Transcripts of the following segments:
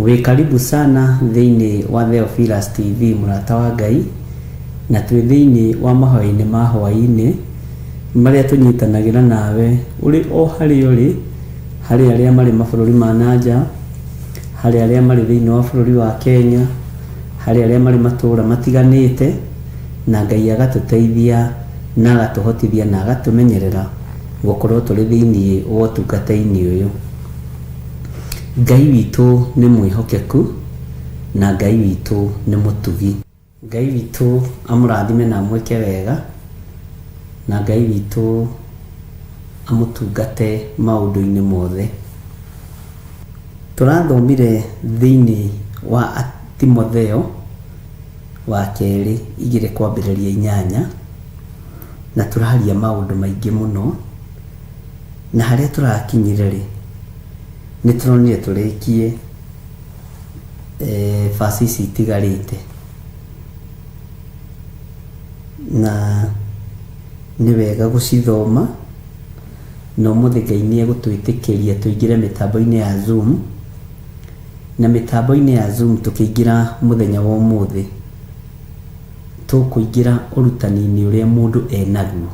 Wĩ karibu sana thĩinĩ wa Theophilus TV mũrata wa Ngai, na twĩ thĩinĩ wa mahoya-inĩ ma hwaĩ-inĩ marĩa tũnyitanagĩra nawe ũrĩ o harĩa ũrĩ, harĩ arĩa marĩ mabũrũri ma na nja, harĩ arĩa marĩ thĩinĩ wa bũrũri wa Kenya, harĩ arĩa marĩ matũũra matiganĩte, na Ngai agatũteithia na agatũhotithia na agatũmenyerera gũkorwo tũrĩ thĩinĩ wa ũtungata-inĩ ũyũ. Ngai witũ nĩ mwĩhokeku na Ngai witũ nĩ mũtugi. Ngai witũ amũrathime na amwĩke wega, na Ngai witũ amũtungate maũndũ-inĩ mothe. Tũrathomire thĩinĩ wa Timotheo wa kerĩ igĩrĩ kwambĩrĩria inyanya, na tũraria maũndũ maingĩ mũno. Na harĩa tũrakinyire-rĩ, nĩ tũronire tũrĩkie verse ici itigarĩte. Na nĩ wega gũcithoma, na ũmũthĩ Ngai nĩ egũtwĩtĩkĩria tũingĩre mĩtambo-inĩ ya Zoom. Na mĩtambo-inĩ ya Zoom tũkĩingĩra mũthenya wa ũmũthĩ, tũkũingĩra ũrutani-inĩ ũrĩa mũndũ enaguo.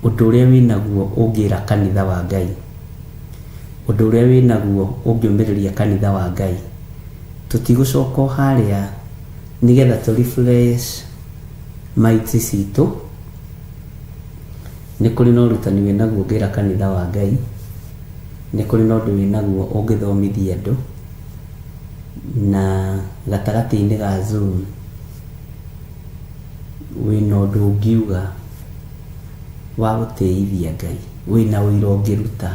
Ũndũ ũrĩa wĩ naguo ũngĩra kanitha wa Ngai. Ũndũ ũrĩa wĩ naguo ũngĩũmĩrĩria kanitha wa Ngai. Tũtigũcoka o harĩa nĩgetha tũ refresh minds citũ. Nĩ kũrĩ na ũrutani wĩ naguo ũngĩra kanitha wa Ngai. Nĩ kũrĩ na ũndũ wĩ naguo ũngĩthomithia andũ. Na gatagatĩ-inĩ ga Zoom wĩna ũndũ ũngiuga wa gũtĩithia Ngai, wĩna ũira ũngĩruta,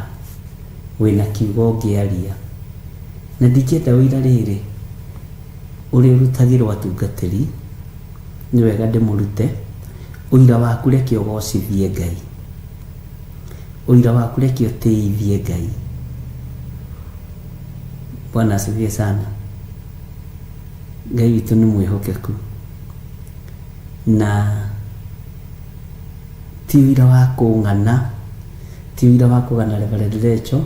wĩna kiugo ũngĩaria. Na ndingĩenda ũira rĩrĩ, ũrĩa ũrutagĩrwo atungatĩri, nĩ wega ndĩmũrute, ũira waku reke ũgocithie Ngai. Ũira waku reke ũtĩithie Ngai. Bwana asifiwe sana. Ngai witũ nĩ mwĩhokeku. Na ti ũira wa kũng'ana, ti ũira wa kũgana Reverend Rachel,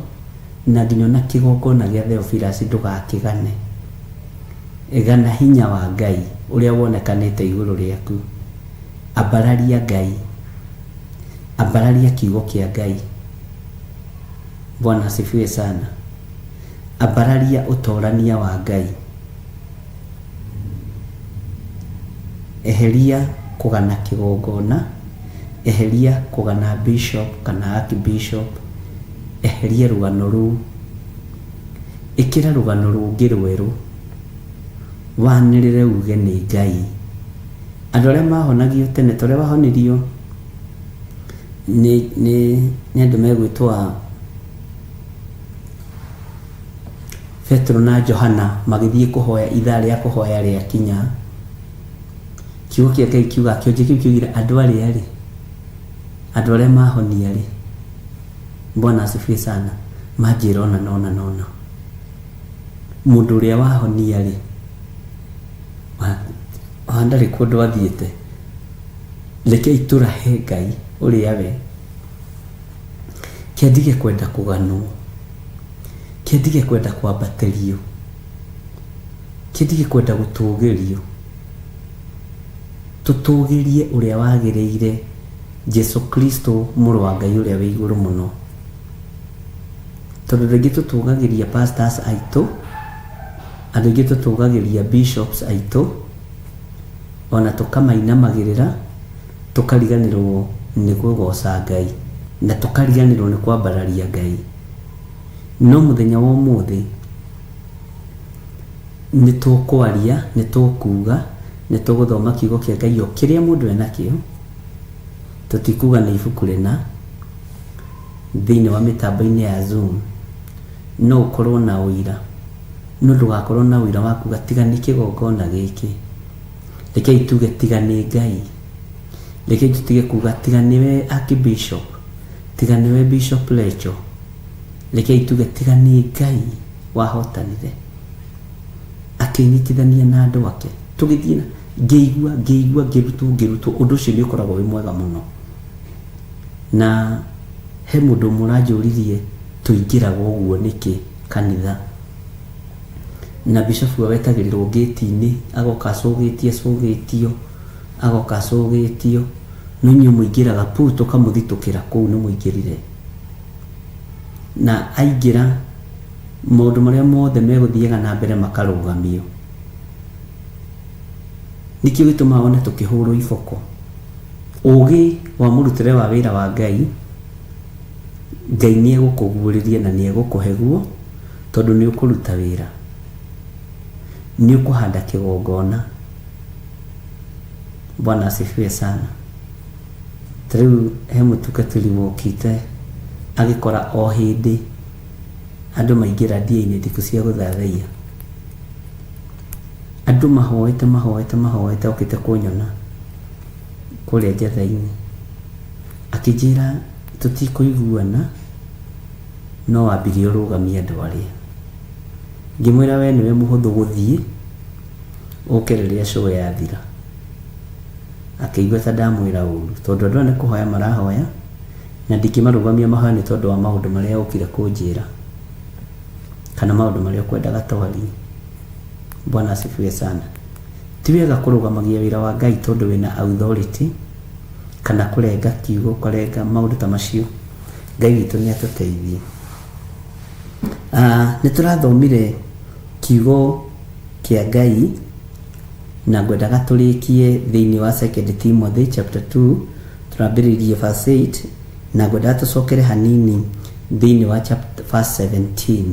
na nginya ona kĩgongona gĩa Theophilus ndũgakĩgane. Gana hinya wa Ngai ũrĩa wonekanĩte igũrũ rĩaku. Ambararia Ngai. Ambararia kiugo kĩa Ngai. Bwana asifiwe sana. Ambararia ũtorania wa Ngai. Eheria kũgana kĩgongona, eheria kũgana bishop kana archbishop, eheria rũgano rũu. Ĩkĩra rũgano rũngĩ rwerũ, wanĩrĩre uge nĩ Ngai. Andũ arĩa mahonagio tene ta ũrĩa wahonirio nĩ nĩ nĩ andũ megwĩtwo a Petero na Johana magĩthiĩ kũhoya ithaa rĩa kũhoya rĩakinya, kiugo kĩa Ngai kiugaga, kĩonje kĩu kĩaugire andũ arĩa rĩ, andũ arĩa mahonia rĩ, Bwana asifiwe sana, manjĩra ũna na ũna na ũna. Mũndũ ũrĩa wahonia rĩ, ona ndarĩ kũndũ athiĩte. Rekei tũrahe Ngai ũrĩa we. Kĩandige kwenda kũganwo. Kĩndige kwenda kwambatĩrio. Kĩndige kwenda gũtũgĩrio. Tũtũgĩrie ũrĩa wagĩrĩire, Jesu Kristo mũrũ wa Ngai ũrĩa wĩ igũrũ mũno. Tondũ andũ aingĩ tũtũgagĩria pastors aitũ, andũ aingĩ tũtũgagĩria bishops aitũ, ona tũkamainamagĩrĩra, tũkariganĩrwo nĩ kũgoca Ngai, na tũkariganĩrwo nĩ kwambararia Ngai. No mũthenya wa ũmũthĩ nĩ tũkwaria, nĩ tũkuga, nĩ tũgũthoma kiugo kĩa Ngai o kĩrĩa mũndũ enakĩo, tũtikuga nĩ ibuku rĩna, thĩinĩ wa mĩtambo-inĩ ya Zoom, no ũkorwo na ũira, no ndũgakorwo na ũira wa kuga tiga nĩ kĩgongona gĩkĩ, rekei tuge tiga nĩ Ngai, rekei tũtige kuga tiga nĩwe Archbishop, Tiga nĩwe Bishop Rachel, rekei tuge tiga nĩ Ngai wahotanire akĩnyitithania na andũ ake tũgĩthiĩ na ngĩigua ngĩigua ngĩrutwo ngĩrutwo ũndũ ũcio nĩ ũkoragwo wĩ mwega mũno na he mũndũ ũmwe ũranjũririe tũingĩraga ũguo nĩkĩ kanitha. Na bishofu wetagĩrĩrwo ngĩti-inĩ, agoka acũgĩtio acũgĩtio, agoka acũgĩtio, no inyuĩ mũingĩraga pu tũkamũthitũkĩra kũu nĩ mũingĩrire. Na aingĩra maũndũ marĩa mothe megũthiaga na mbere makarũgamio. Nĩkĩo gĩtũmaga wone tũkĩhũrwo iboko. Ũgĩ wa mũrutĩre wa wĩra wa Ngai, Ngai nĩ egũkũguũrĩria na nĩ egũkũhe guo, tondũ nĩ ũkũruta wĩra. Nĩ ũkũhanda kĩgongona. Bwana asifiwe sana. Ta rĩu he mũtungatĩri wokĩte agĩkora o hĩndĩ andũ maingĩra ndia-inĩ thikũ cia gũthathaiya. Andũ mahoete mahoete mahoete okĩte kũnyona kũrĩa njatha-inĩ. Akĩnjĩra tũtikũiguana no wambirie ũrũgamie andũ arĩa. Ngĩmwĩra we nĩwe mũhũthũ gũthiĩ ũke rĩrĩa show yathira. Akĩigua ta ndamwĩra ũru tondũ andũ aya nĩ kũhoya marahoya na ndingĩmarũgamia mahoe nĩ tondũ wa maũndũ marĩa ũkire kũnjĩra kana maũndũ marĩa ũkwendaga twarie. Bwana asifiwe sana. Ti wega kũrũgamagia wĩra wa Ngai tondũ wĩna authority kana kũrenga kiugo ũkarenga maũndũ ta macio. Ngai witũ nĩ atũteithie. Nĩ tũrathomire kiugo kĩa Ngai na ngwendaga tũrĩkie thĩinĩ wa Second Timothy chapter 2 tũrambĩrĩirie verse 8 na ngwendaga tũcokere hanini thĩinĩ wa chapter verse 17.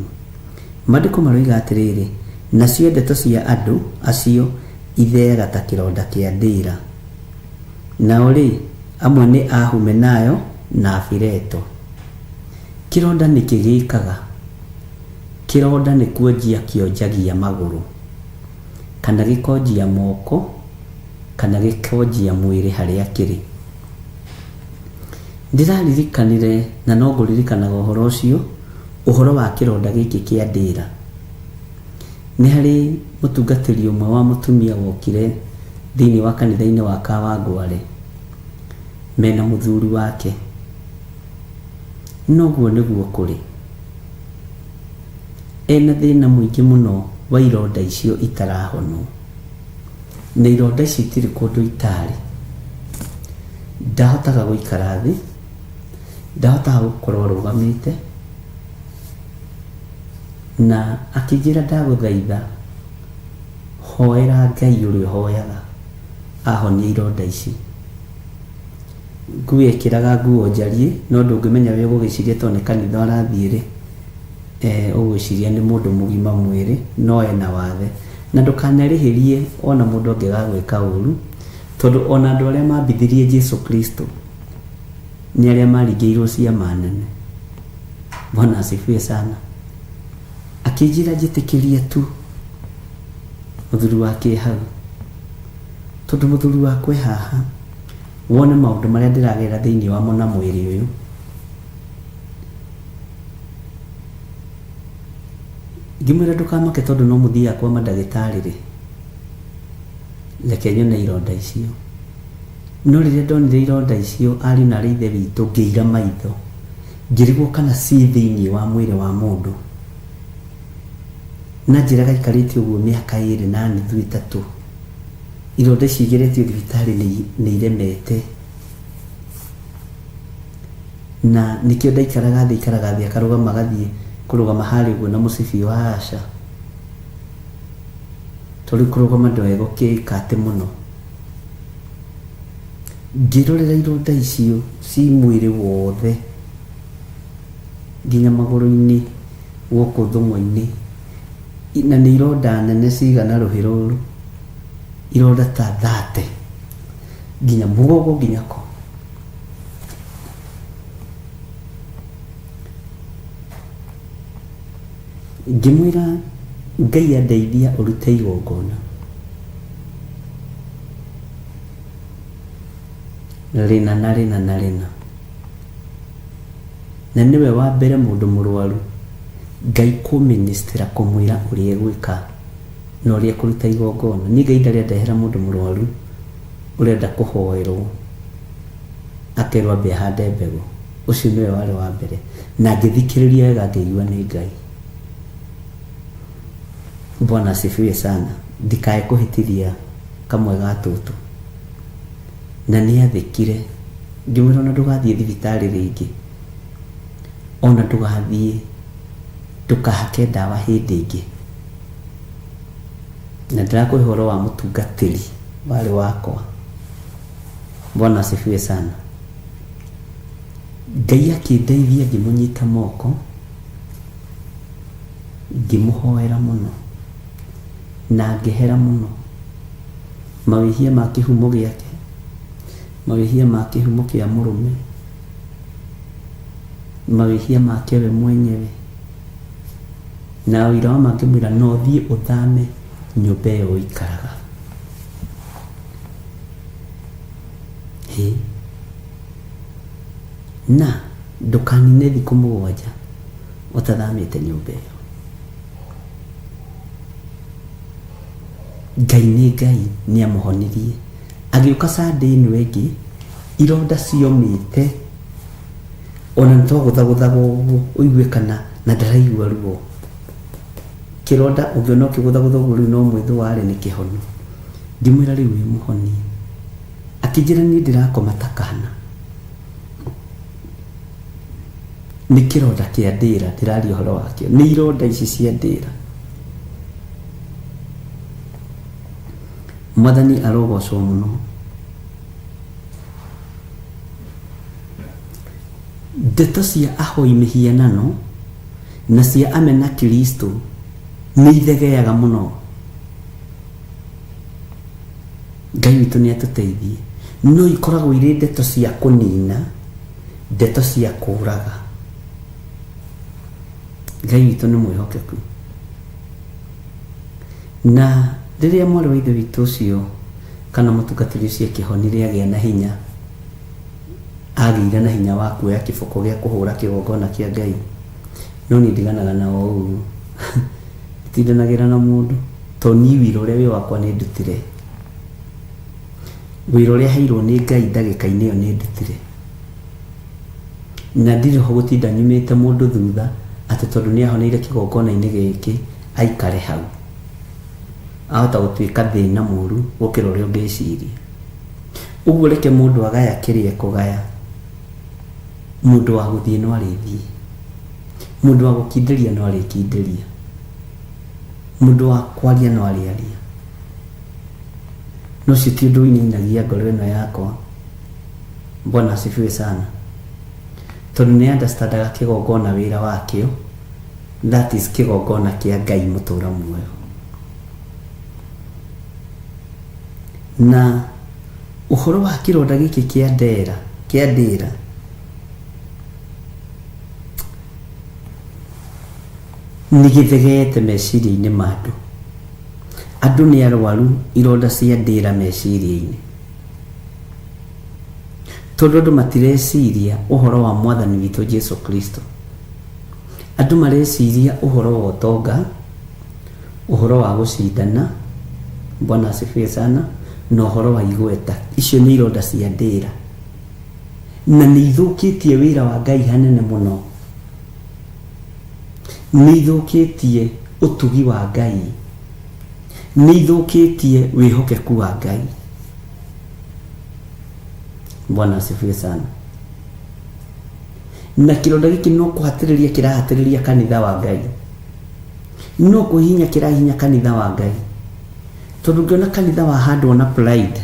Maandĩko maroiga atĩrĩrĩ, nacio ndeto cia andũ acio itheaga ta kĩronda kĩa ndĩra. Nao rĩ, amwe nĩ a Humenayo na a Fileto. Kĩronda nĩkĩ gĩkaga? Kĩronda nĩ kuonjia kĩonjagia magũrũ, kana gĩkonjia moko, kana gĩkonjia mwĩrĩ harĩa kĩrĩ. Ndĩraririkanire na no ngũririkanaga ũhoro ũcio, ũhoro wa kĩronda gĩkĩ kĩa ndĩra. Nĩ harĩ mũtungatĩri ũmwe wa mũtumia wokire thĩinĩ wa kanitha-inĩ wa Kawangware mena mũthuri wake. Noguo nĩguo kũrĩ. Ena thĩna mũingĩ mũno wa ironda icio itarahonwo. Na ironda icio itirĩ kũndũ itarĩ. Ndahotaga gũikara thĩ, ndahotaga gũkorwo arũgamĩte, na akĩnjĩra ndagũthaitha hoera Ngai ũrĩa ũhoyaga ahonie ironda ici. Ngui ekĩraga nguo njariĩ no ndũngĩmenya wĩ ũgũgĩciria tondũ nĩ kanitha arathiĩ rĩ, ũgwĩciria nĩ mũndũ mũgima mwĩrĩ no ena wathe. Na ndũkanerĩhĩrie ona mũndũ angĩgagwĩka ũru, tondũ ona andũ arĩa mambithirie Jesu Kristo nĩ arĩa maringĩirwo ciama nene. Bwana asifiwe sana. Akĩnjĩra njĩtĩkĩrie tu mũthuri wake hau, tondũ mũthuri wakwa e haha wone maũndũ marĩa ndĩragerera thĩinĩ wamo na mwĩrĩ ũyũ. Ngĩmwĩra ndũkamake tondũ no mũthiaga kwa mandagĩtarĩ rĩ, reke nyone ironda icio. No rĩrĩa ndonire ironda icio ariũ na arĩ ithe witũ ngĩira maitho, ngĩrigwo kana ci thĩinĩ wa mwĩrĩ wa mũndũ. Na njĩraga aikarĩte ũguo mĩaka ĩrĩ na nuthu ĩtatũ, ironda icio igeretio thibitarĩ nĩ iremete. Na nĩkĩo ndaikaraga thĩ aikaraga thĩ akarũgama agathiĩ kũrũgama harĩa ũguo na mũcibi wa aca. Tondũ rĩu kũrũgama ndwegũkĩka atĩ mũno. Ngĩrorera ironda icio ci mwĩrĩ wothe nginya magũrũ-inĩ gũkũ thũng'wa-inĩ, na nĩ ironda nene cigana rũhĩ rũrũ, ironda ta 30 nginya mũgongo nginya kũ. Ngĩmwĩra Ngai andeithia ũrute igongona rĩna na rĩna na rĩna. Na nĩwe wa mbere mũndũ mũrwaru Ngai kũmĩnĩstĩra kũmwĩra ũrĩa egwĩka na ũrĩa ekũruta igongona. Niĩ Ngai ndarĩ andehera mũndũ mũrwaru ũrenda kũhoerwo akerwo ambe ahande mbegũ. Ũcio nĩwe warĩ wa mbere. Na ngĩthikĩrĩria wega ngĩigua nĩ Ngai. Bwana asifiwe sana. Ndikae kũhĩtithia kamwe ga tũtũ. Na nĩ athĩkire. Ngĩmwĩra ona ndũgathiĩ thibitarĩ rĩngĩ. Ona ndũgathiĩ ndũkahake ndawa hĩndĩ ĩngĩ. Na ndĩrakũhe ũhoro wa mũtungatĩri warĩ wakwa. Bwana asifiwe sana. Ngai akĩndeithia ngĩmũnyita moko, ngĩmũhoera mũno na ngĩhera mũno mawĩhia ma kĩhumo gĩake, mawĩhia ma kĩhumo kĩa mũrũme, mawĩhia make we mwenyewe. Na ũira wa ma ngĩmwĩra no ũthiĩ ũthame nyũmba ĩyo ũikaraga. Hĩ. Na ndũkanine thikũ 7 ũtathamĩte nyũmba ĩyo. Ngai nĩ Ngai nĩ amũhonirie. Agĩũka Sunday ĩno ĩngĩ ironda ciomĩte ona nĩ twagũthagũthaga ũguo ũigue kana na ndaraigua ruo. Kĩronda ũngĩona ũkĩgũthagũtha ũguo rĩu no mwĩthũ warĩ nĩ kĩhonu. Ngĩmwĩra rĩu wĩ mũhonie. Akĩnjĩra niĩ ndĩrakoma ta kana. Nĩ kĩronda kĩa ndĩra ndĩraria ũhoro wakĩo. Nĩ ironda ici cia ndĩra. Mwathani arogocwo mũno. Ndeto cia ahoi mĩhianano na cia amena Kristo nĩ ithegeaga mũno. Ngai witũ nĩ atũteithie. No ikoragwo irĩ ndeto cia kũnina, ndeto cia kũraga. Ngai witũ nĩ mwĩhokeku. Na rĩrĩa mwarĩ wa ithe witũ ũcio kana mũtungatĩri ũcio akĩhonire agĩa na hinya, agĩire na hinya wa kuoya kĩboko gĩa kũhũra kĩgongona kĩa Ngai. No niĩ ndiganaga na o ũguo. Nditindanagĩra na mũndũ tondũ niĩ wĩra ũrĩa wĩ wakwa nĩ ndutire. Wĩra ũrĩa heirwo nĩ Ngai ndagĩka-inĩ ĩyo nĩ ndutire. Na ndirĩ ho gũtinda nyumĩte mũndũ thutha atĩ tondũ nĩ ahoneire kĩgongona-inĩ gĩkĩ aikare hau. Ahota gũtuĩka thĩna mũru gũkĩra ũrĩa ũngĩciria. Ũguo reke mũndũ agaya kĩrĩa ekũgaya. Mũndũ wa gũthiĩ no arĩthiĩ. Mũndũ wa gũkindĩria no arĩkindĩria. Mũndũ wa kwaria no arĩaria. No ũcio ti ũndũ ũinainagia ngoro ĩno yakwa. Bwana asifiwe sana. Tondũ nĩ understandaga kĩgongona wĩra wakĩo. That is kĩgongona kĩa Ngai mũtũra muoyo. Na ũhoro wa kĩronda gĩkĩ kĩa ndera, kĩa ndĩra, nĩ gĩthegeete meciria-inĩ ma andũ. Andũ nĩ arwaru ironda cia ndĩra meciria-inĩ. Tondũ andũ matireciria ũhoro wa mwathani witũ Jesu Kristo. Andũ mareciria ũhoro wa ũtonga, ũhoro wa gũcindana, Bwana asifiwe sana, na ũhoro wa igweta. Icio nĩ ironda cia ndĩra. Na nĩ ithũkĩtie wĩra wa Ngai hanene mũno. Nĩ ithũkĩtie ũtugi wa Ngai. Nĩ ithũkĩtie wĩhokeku wa Ngai. Bwana asifiwe sana. Na kĩronda gĩkĩ no kũhatĩrĩria kĩrahatĩrĩria kanitha wa Ngai. No kũhihinya kĩrahihinya kanitha wa Ngai. Tondũ ũngĩona kanitha wahandwo na pride,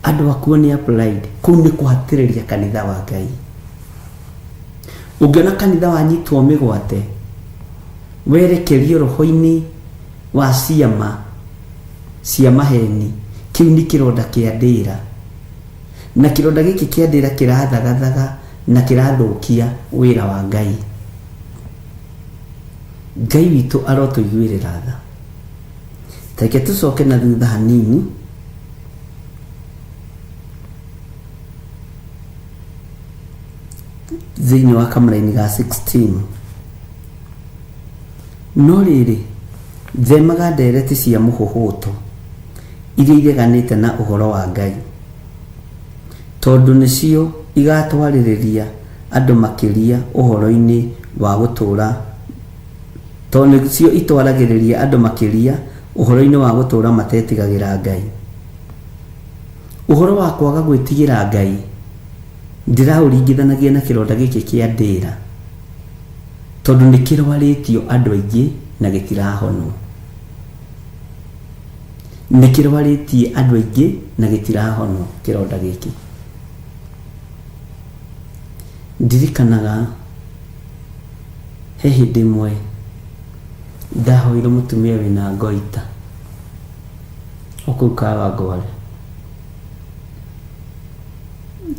andũ akuo nĩ a pride, kũu nĩ kũhatĩrĩria kanitha wa Ngai. Ũngĩona kanitha wanyitwo mĩgwate, werekerio roho-inĩ wa ciama cia maheni, kĩu nĩ kĩronda kĩa ndĩra. Na kĩronda gĩkĩ kĩa ndĩra kĩrathagathaga na kĩrathũkia wĩra wa Ngai. Ngai witũ arotũiguĩrĩra tha. Reke tũcoke na thutha hanini. Thĩinĩ wa kamũraini ga 16. No rĩrĩ, themaga ndereti cia mũhũhũto iria ireganĩte na ũhoro wa Ngai, tondũ nĩcio igatwarĩrĩria andũ makĩria ũhoro-inĩ wa gũtũũra Tondũ nĩcio itwaragĩrĩria andũ makĩria ũhoro-inĩ wa gũtũũra matetigagĩra Ngai. Ũhoro wa kwaga gwĩtigĩra Ngai ndĩraũringithanagia na kĩronda gĩkĩ kĩa ndĩra, tondũ nĩ kĩrwarĩtio andũ aingĩ na gĩtirahonwo. Nĩ kĩrwarĩtie andũ aingĩ na gĩtirahonwo kĩronda gĩkĩ. Ndirikanaga he hĩndĩ ĩmwe ndahoire mũtumia wĩna ngoita o kũu Kawangware.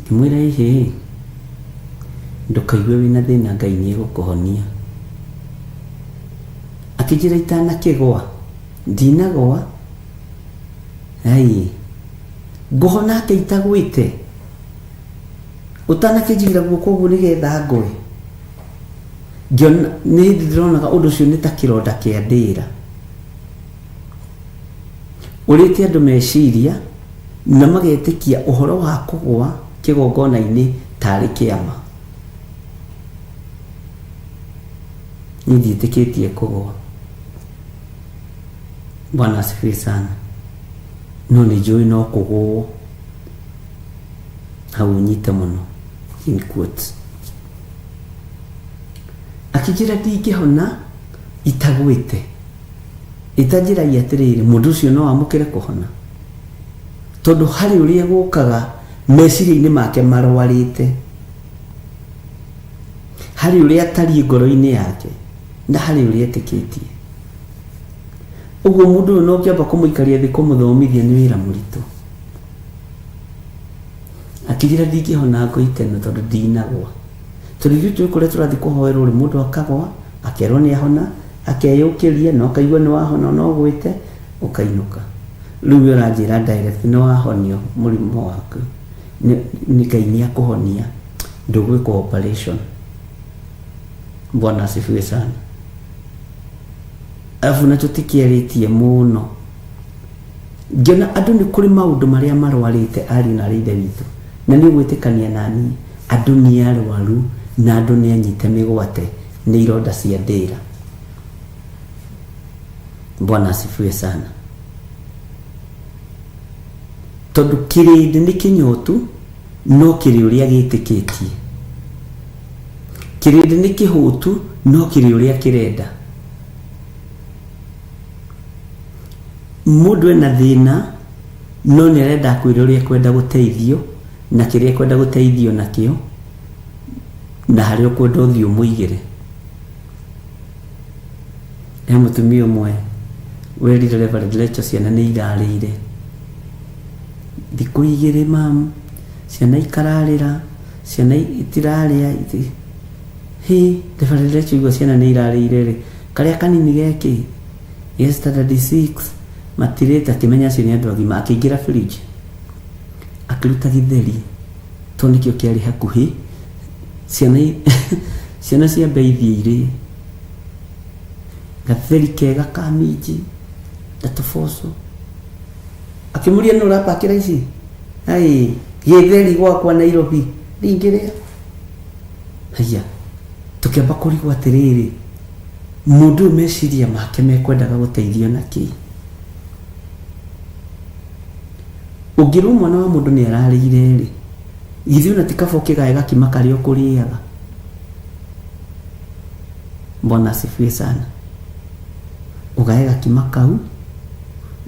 Ngĩmwĩra ĩhĩ, ndũkaigue wĩna thĩna Ngai nĩ egũkũhonia. Akĩnjĩra itanakĩgwa, ndinagwa, ai, ngũhona atĩa itagwĩte? Ũtanakĩnjigĩra guoko ũguo nĩgetha ngwe? Ngĩona nĩ hĩndĩ ndĩronaga ũndũ ũcio nĩ ta kĩronda kĩa ndĩra. Ũrĩte andũ meciria na magetĩkia ũhoro wa kũgwa kĩgongona-inĩ tarĩ kĩama. Niĩ ndiĩtĩkĩtie kũgwa. Bwana asifiwe sana. No nĩ njũĩ no kũgũo. Hau ũnyite mũno. In quotes. Akĩnjĩra ndingĩhona itagwĩte. Ĩtanjĩragia atĩrĩrĩ, mũndũ ũcio no amũkĩre kũhona? Tondũ harĩ ũrĩa gũkaga meciria-inĩ make marwarĩte. Harĩ ũrĩa atariĩ ngoro-inĩ yake na harĩ ũrĩa etĩkĩtie. Ũguo mũndũ ũyũ no ũngĩamba kũmũikaria thĩ kũmũthomithia nĩ wĩra mũritũ. Akĩnjĩra ndingĩhona ngoita ĩno tondũ ndinagwa. Tondũ ithuĩ tũĩ kũrĩa tũrathiĩ kũhoerwo rĩ, mũndũ akagwa, akerwo nĩ ahona, akeyũkĩria na ũkaigua nĩ wahona ona ũgwĩte, ũkainũka. Rĩu we ũranjĩra direct nĩ wahonio mũrimũ waku. Nĩ Ngai nĩ akũhonia, ndũgwĩkwo operation. Bwana asifiwe sana. Arabu na tũtikĩarĩtie mũno. Ngĩona andũ nĩ kũrĩ maũndũ marĩa marwarĩte ariũ na aarĩ a Ithe witũ, na nĩ ũgwĩtĩkania na niĩ, andũ nĩ arwaru na andũ nĩ anyite mĩgwate nĩ ironda cia ndĩra. Bwana asifiwe sana. Tondũ kĩrĩndĩ nĩ kĩnyotu no kĩrĩ ũrĩa gĩtĩkĩtie. Kĩrĩndĩ nĩ kĩhũtu no kĩrĩ ũrĩa kĩrenda. Mũndũ ena thĩna no nĩ arenda akwĩre ũrĩa ekwenda gũteithio na kĩrĩa ekwenda gũteithio nakĩo na harĩa ũkwenda ũthiĩ ũmũigĩre. He mũtumia ũmwe werire Reverend Rachel ciana nĩ irarĩire thikũ igĩrĩ mam, ciana ikararĩra, ciana itirarĩa, hĩ Reverend Rachel igua ciana nĩ irarĩire rĩ, karĩa kanini gekĩ? Ge standard 6 matirĩte, akĩmenya acio nĩ andũ agima, akĩingĩra fridge akĩruta gĩtheri tondũ nĩkĩo kĩarĩ hakuhĩ, ciana ciana ciambe ithiĩ irĩe. Gatheri kega ka minji na tũboco. Akĩmũria nũ ũrapakĩra ici? Ai, gĩtheri gwakwa Nairobi ndingĩrĩa. Haiya, tũkĩamba kũrigwo atĩrĩrĩ, mũndũ ũyũ meciria make mekwendaga gũteithio na kĩ? Ũngĩrwo mwana wa mũndũ nĩ ararĩire rĩ, githĩ ona ti kaba ũkĩgae gakima karĩa ũkũrĩaga? Bwana asifiwe sana. Ũgae gakima kau,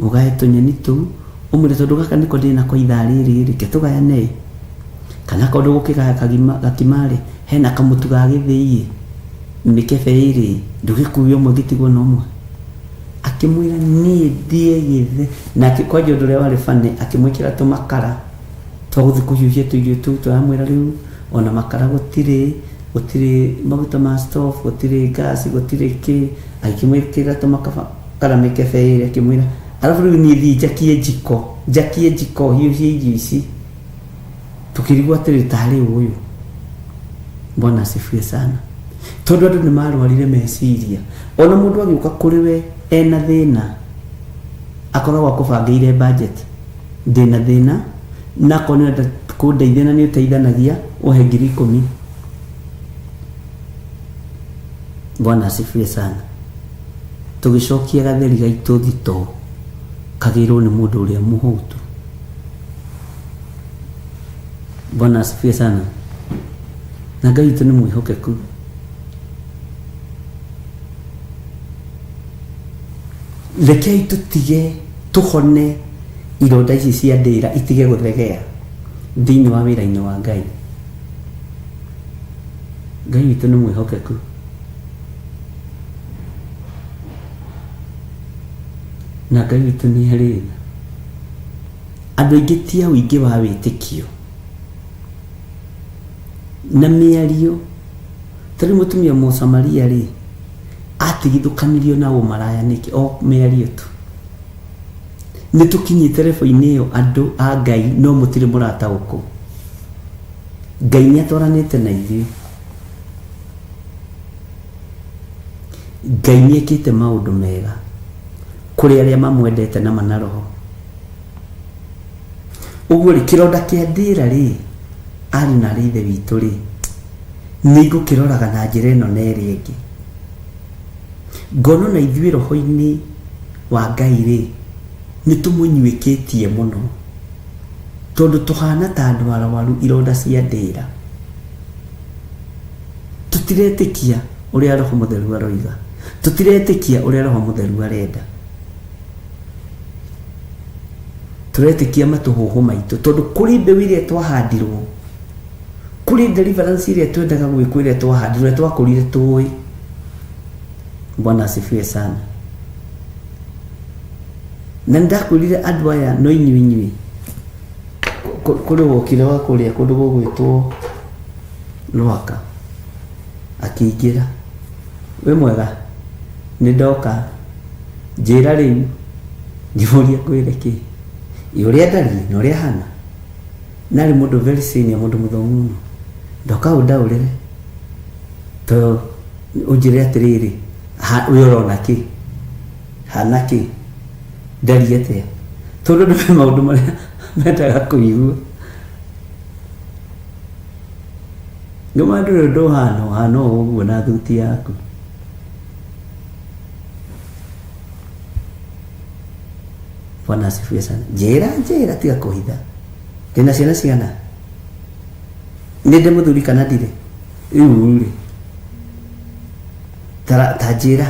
ũgae tũnyeni tũu, ũmwĩre tondũ gaka nĩko ndĩnako ithaa rĩrĩ rĩ, reke tũgayane ĩ. Kana akorwo ndũgũkĩgaya gakima rĩ, hena kamũtu ga gĩthĩi ĩ, mĩkebe ĩrĩ ĩ, ndũgĩkue ũmwe ngĩtigwo na ũmwe. Akĩmwĩra niĩ ndĩe gĩthĩ, na kwanja ũndũ ũrĩa warĩ funny, akĩmwĩkĩra tũmakara twa gũthiĩ kũhiũhia tũirio tũu, tũramwĩra rĩu ona makara gũtirĩ, gũtirĩ maguta ma stove, gũtirĩ gas, gũtirĩ kĩ, agĩkĩmwĩkĩrĩra tũmakara mĩkebe ĩrĩ akĩmwĩra, arabu rĩu niĩ thiĩ njakie njiko, njakie njiko hiũhie irio ici. Tũkĩrigwo atĩrĩrĩ tarĩ ũ ũyũ? Bwana asifiwe sana. Tondũ andũ nĩ marwarire meciria. Ona mũndũ agĩũka kũrĩ we ena thĩna, akoragwo akũbangĩire budget. Ndĩna thĩna, na akorwo nĩ ũrenda kũndeithia na nĩ ũteithanagia, ũhe 10,000. Bwana asifiwe sana. Tũgĩcokia gatheri gaitũ thitoo kagĩrwo nĩ mũndũ ũrĩa mũhũtu. Bwana asifiwe sana. Na Ngai witũ nĩ mwĩhokeku. Rekei tũtige tũhone ironda ici cia ndĩra itige gũthegea thĩinĩ wa wĩra-inĩ wa Ngai. Ngai witũ nĩ mwĩhokeku. Na Ngai witũ nĩ arĩ tha. Andũ aingĩ ti a ũingĩ wa wĩtĩkio na mĩario. Ta rĩu mũtumia Mũsamaria rĩ, atigithũkanirio na ũmaraya nĩkĩ? O mĩario tu. Nĩ tũkinyĩte rebo-inĩ ĩyo andũ a Ngai no mũtirĩ mũrataũkwo. Ngai nĩ atwaranĩte na ithuĩ. Ngai nĩ ekĩte maũndũ mega kũrĩ arĩa mamwendete na mana roho. Ũguo rĩ, kĩronda kĩa ndĩra rĩ, ariũ na aarĩ a Ithe witũ rĩ, nĩ ngũkĩroraga na njĩra ĩno na ĩrĩa ĩngĩ. Ngona ona ithuĩ roho-inĩ wa Ngai rĩ, nĩ tũmũnyuĩkĩtie mũno, tondũ tũhana ta andũ arwaru ironda cia ndĩra. Tũtiretĩkia ũrĩa Roho Mũtheru aroiga. Tũtiretĩkia ũrĩa Roho Mũtheru arenda. Tũretĩkia matũhũhũ maitũ tondũ kũrĩ mbeũ ĩrĩa twahandirwo, kũrĩ deliverance ĩrĩa twendaga gwĩkwo ĩrĩa twahandirwo, ĩrĩa twakũrire tũĩ. Bwana asifiwe sana. Na nĩndakwĩrire andũ aya no inyuĩ inyuĩ kũrĩ wokire wa kũrĩa kũndũ gũgwĩtwo Rwaka akĩingĩra, wĩ mwega? Nĩ ndoka, njĩra rĩu. Ngĩmũria ngwĩre kĩ? Ĩ ũrĩa ndariĩ na ũrĩa hana? Na arĩ mũndũ very senior, mũndũ mũthomu mũno. Ndoka ũndaũrĩre to ũnjĩre atĩrĩrĩ, we ũrona kĩ? Hana kĩ? Ndariĩ atĩa? Tondũ andũ me maũndũ marĩa mendaga kũigua. Nĩma ndũrĩ ũndũ ũhana, ũhana o ũguo na thuti yaku. Bwana asifiwe sana. Njĩra njĩra tiga kũhitha. Ndĩna ciana cigana? Nĩ ndĩ mũthuri kana ndirĩ? Rĩu rĩ, ta njĩra.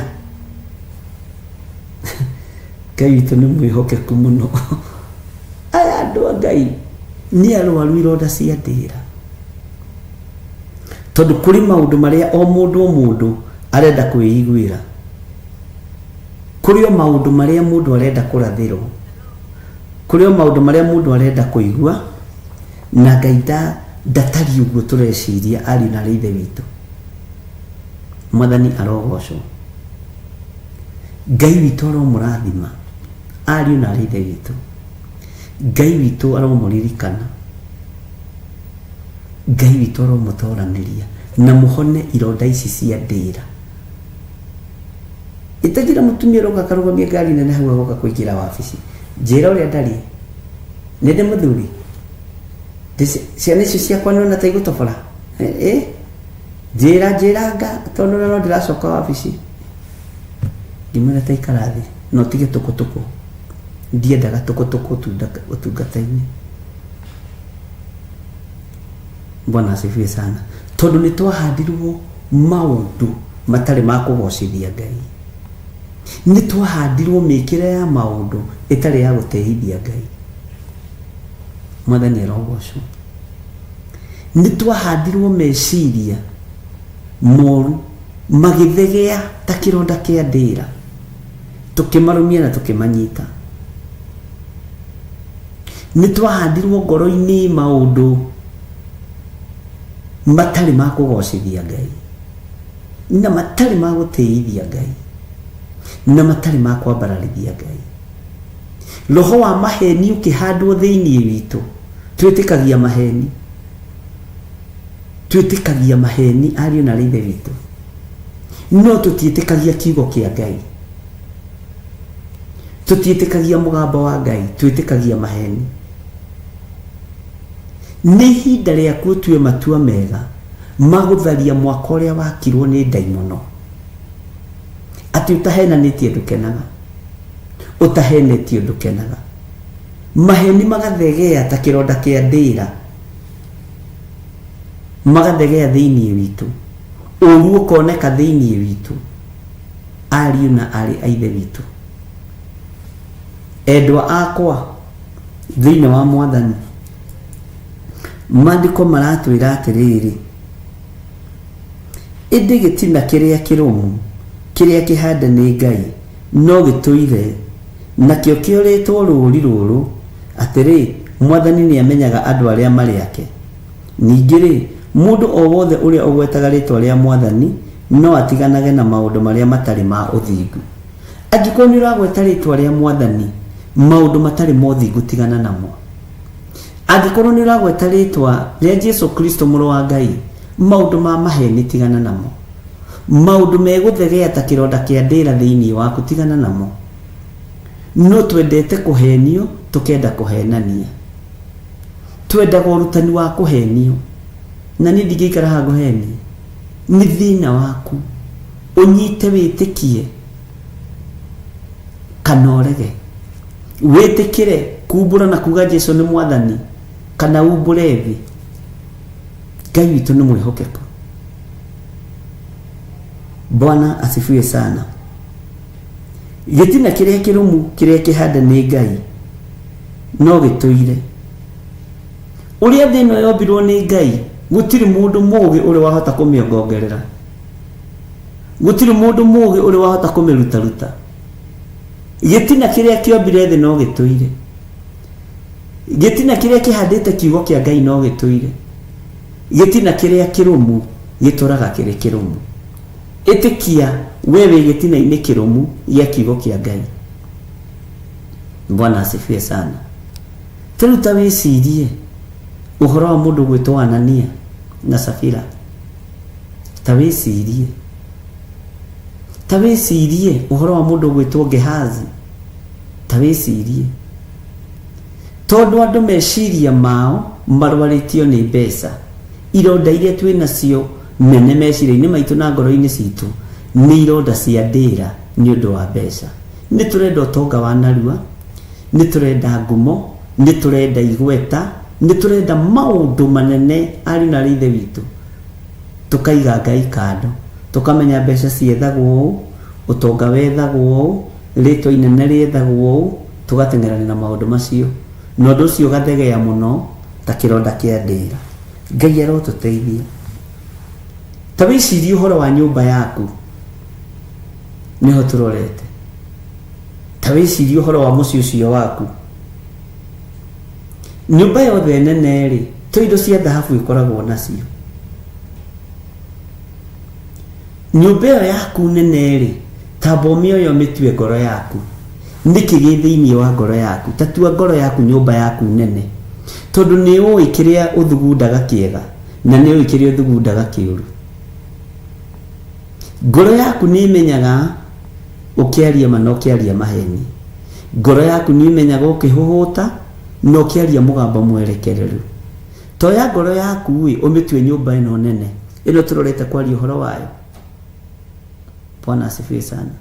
Ngai witũ nĩ mwĩhokeku mũno. Aya andũ a Ngai nĩ arwaru ironda cia ndĩra. Tondũ kũrĩ maũndũ marĩa o mũndũ o mũndũ arenda kwĩiguĩra. Kũrĩ o maũndũ marĩa mũndũ arenda kũrathĩrwo. Kũrĩ o maũndũ marĩa mũndũ arenda kũigua na Ngai ndatariĩ ũguo tũreciria ariũ na aarĩ a Ithe witũ. Mwathani arogocwo. Ngai witũ aromũrathima ariũ na aarĩ a Ithe witũ. Ngai witũ aromũririkana. Ngai witũ aromũtoranĩria na mũhone ironda ici cia ndĩra. Ĩtagĩra mũtumia ũroka akarũgamia ngari nene hau agoka kũingĩra wabici. Njĩra ũrĩa ndariĩ. Nĩ ndĩ mũthuri? Ciana icio ciakwa nĩwona ta igũtobora? Eh? Njĩra njĩranga tondũ no ndĩracoka wabici. Ngĩmwĩra ta ikara thĩ na ũtige tũkũtũkũ. Ndiendaga tũkũtũkũ ũtungata-inĩ. Bwana asifiwe sana. Tondũ nĩ twahandirwo maũndũ matarĩ ma kũgocithia Ngai. Nĩ twahandirwo mĩkĩre ya maũndũ ĩtarĩ ya gũtĩithia Ngai. Mwathani arogocwo. Nĩ twahandirwo meciria moru magĩthegea ta kĩronda kĩa ndĩra, tũkĩmarũmia na tũkĩmanyita. Nĩ twahandirwo ngoro-inĩ maũndũ matarĩ ma kũgocithia Ngai na matarĩ ma gũtĩithia Ngai na matarĩ ma kwambararithia Ngai. Roho wa maheni ũkĩhandwo thĩinĩ witũ, twĩtĩkagia maheni, twĩtĩkagia maheni ariũ na aarĩ a Ithe witũ, no tũtiĩtĩkagia kiugo kĩa Ngai. Tũtiĩtĩkagia mũgambo wa Ngai, twĩtĩkagia maheni. Nĩ ihinda rĩaku ũtue matua mega ma gũtharia mwaka ũrĩa wakirwo nĩ ndaimono. Atĩ ũtahenanĩtie ndũkenaga, ũtahenetio ndũkenaga. Maheni magathegea ta kĩronda kĩa ndĩra, magathegea thĩinĩ witũ, ũru ũkoneka thĩinĩ witũ, ariũ na aarĩ a Ithe witũ. Endwa akwa thĩinĩ wa Mwathani, maandĩko maratwĩra atĩrĩrĩ, ĩndĩ gĩtina kĩrĩa kĩrũmu, kĩrĩa kĩhande nĩ Ngai, no gĩtũire, nakĩo kĩorĩtwo rũũri rũrũ, atĩrĩ, Mwathani nĩamenyaga andũ arĩa marĩ ake. Ningĩ-rĩ, mũndũ o wothe ũrĩa ũgwetaga rĩĩtwa rĩa Mwathani no atiganage na maũndũ marĩa matarĩ ma ũthingu. Angĩkorwo nĩ ũragweta rĩĩtwa rĩa Mwathani, maũndũ matarĩ ma ũthingu tigana namo. Angĩkorwo nĩ ũragweta rĩĩtwa rĩa Jesu Kristo mũrũ wa Ngai, maũndũ ma maheni tigana namo. Maũndũ megũthegea ta kĩronda kĩa ndĩra thĩinĩ waku tigana namo. No twendete kũhenio tũkenda kũhenania. Twendaga ũrutani wa kũhenio. Na niĩ ndingĩikara haha ngũhenie. Nĩ thĩna waku. Ũnyite wĩtĩkie kana ũrege. Wĩtĩkĩre kumbũra na kuga Jesu nĩ mwathani kana umbũre thĩ. Ngai witũ nĩ mwĩhokeku. Bwana asifiwe sana. Gĩtina kĩrĩa kĩrũmu kĩrĩa kĩhande nĩ Ngai no gĩtũire. Ũrĩa thĩ ĩno yombirwo nĩ Ngai, gũtirĩ mũndũ mũũgĩ ũrĩ wahota kũmĩongongerera. Gũtirĩ mũndũ mũũgĩ ũrĩ wahota kũmĩrutaruta. Gĩtina kĩrĩa kĩombire thĩ no gĩtũire. Gĩtina kĩrĩa kĩhandĩte kiugo kĩa Ngai no gĩtũire. Gĩtina kĩrĩa kĩrũmu gĩtũraga kĩrĩ kĩrũmu. Ĩtĩkia we wĩ gĩtina-inĩ kĩrũmu gĩa kiugo kĩa Ngai. Bwana asifiwe sana. Ta rĩu ta wĩcirie ũhoro wa mũndũ gwĩtwo Anania na Safira. Ta wĩcirie. Ta wĩcirie ũhoro wa mũndũ gwĩtwo Gehazi. Ta wĩcirie. Tondũ andũ meciria mao marwarĩtio nĩ mbeca, ironda iria twĩ nacio nene meciria-inĩ maitũ na ngoro-inĩ citũ nĩ ironda cia ndĩra nĩ ũndũ wa mbeca. Nĩ tũrenda ũtonga wa narua, nĩ tũrenda ngumo, nĩ tũrenda igweta, nĩ tũrenda maũndũ manene ariũ na arĩ ithe witũ. Tũkaiga Ngai kando, tũkamenya mbeca ciethagwo ũũ, ũtonga wethagwo ũũ, rĩtwa inene rĩethagwo ũũ, tũgateng'erania na maũndũ macio. Na ũndũ ũcio ũgathegea mũno ta kĩronda kĩa ndĩra. Ngai arotũteithia. Ta wĩcirie ũhoro wa nyũmba yaku, nĩho tũrorete. Ta wĩcirie ũhoro wa mũciĩ ũcio waku. Nyũmba yothe nene rĩ, to indo cia thahabu ĩkoragwo nacio. Nyũmba ĩyo yaku nene rĩ, tamba ũmĩoye ũmĩtue ngoro yaku. Nĩkĩ gĩ thĩinĩ wa ngoro yaku? Ta tua ngoro yaku nyũmba yaku nene. Tondũ nĩ ũĩ kĩrĩa ũthugundaga kĩega, na nĩ ũĩ kĩrĩa ũthugundaga kĩũru. Ngoro yaku nĩ ĩmenyaga ũkĩaria ma na ũkĩaria maheni. Ngoro yaku nĩ ĩmenyaga ũkĩhũhũta na ũkĩaria mũgambo mwerekereru. Toya ngoro yaku ĩ, ũmĩtue nyũmba ĩno nene, ĩno tũrorete kwaria ũhoro wayo. Bwana asifiwe sana.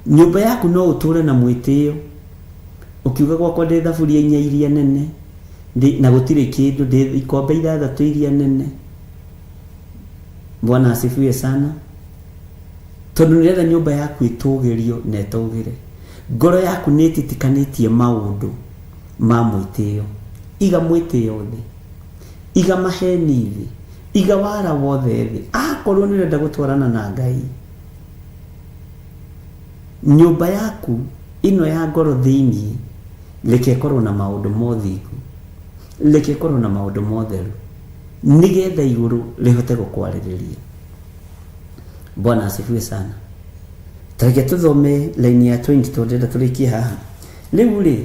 Nyũmba yaku no ũtũre na mwĩtĩo, ũkiuga gwakwa ndĩ thaburia inya iria nene, ndĩ, na gũtirĩ kĩndũ, ndĩ ikombe ithathatũ iria nene. Bwana asifiwe sana. Tondũ nĩũrenda nyũmba yaku ĩtũgĩrio na ĩtũgĩre. Ngoro yaku nĩ ĩtitikanĩtie maũndũ ma mwĩtĩo. Iga mwĩtĩo thĩ. Iga maheni thĩ. Iga wara wothe thĩ. Akorwo nĩ ũrenda gũtwarana na Ngai, nyũmba yaku ĩno ya ngoro thĩinĩ, reke ĩkorwo na maũndũ ma ũthingu. Reke ĩkorwo na maũndũ ma ũtheru. Nĩgetha igũrũ rĩhote gũkwarĩrĩria. Bwana asifiwe sana. Ta reke tũthome line ya 20 tondũ ndĩrenda tũrĩkie haha. Rĩu rĩ,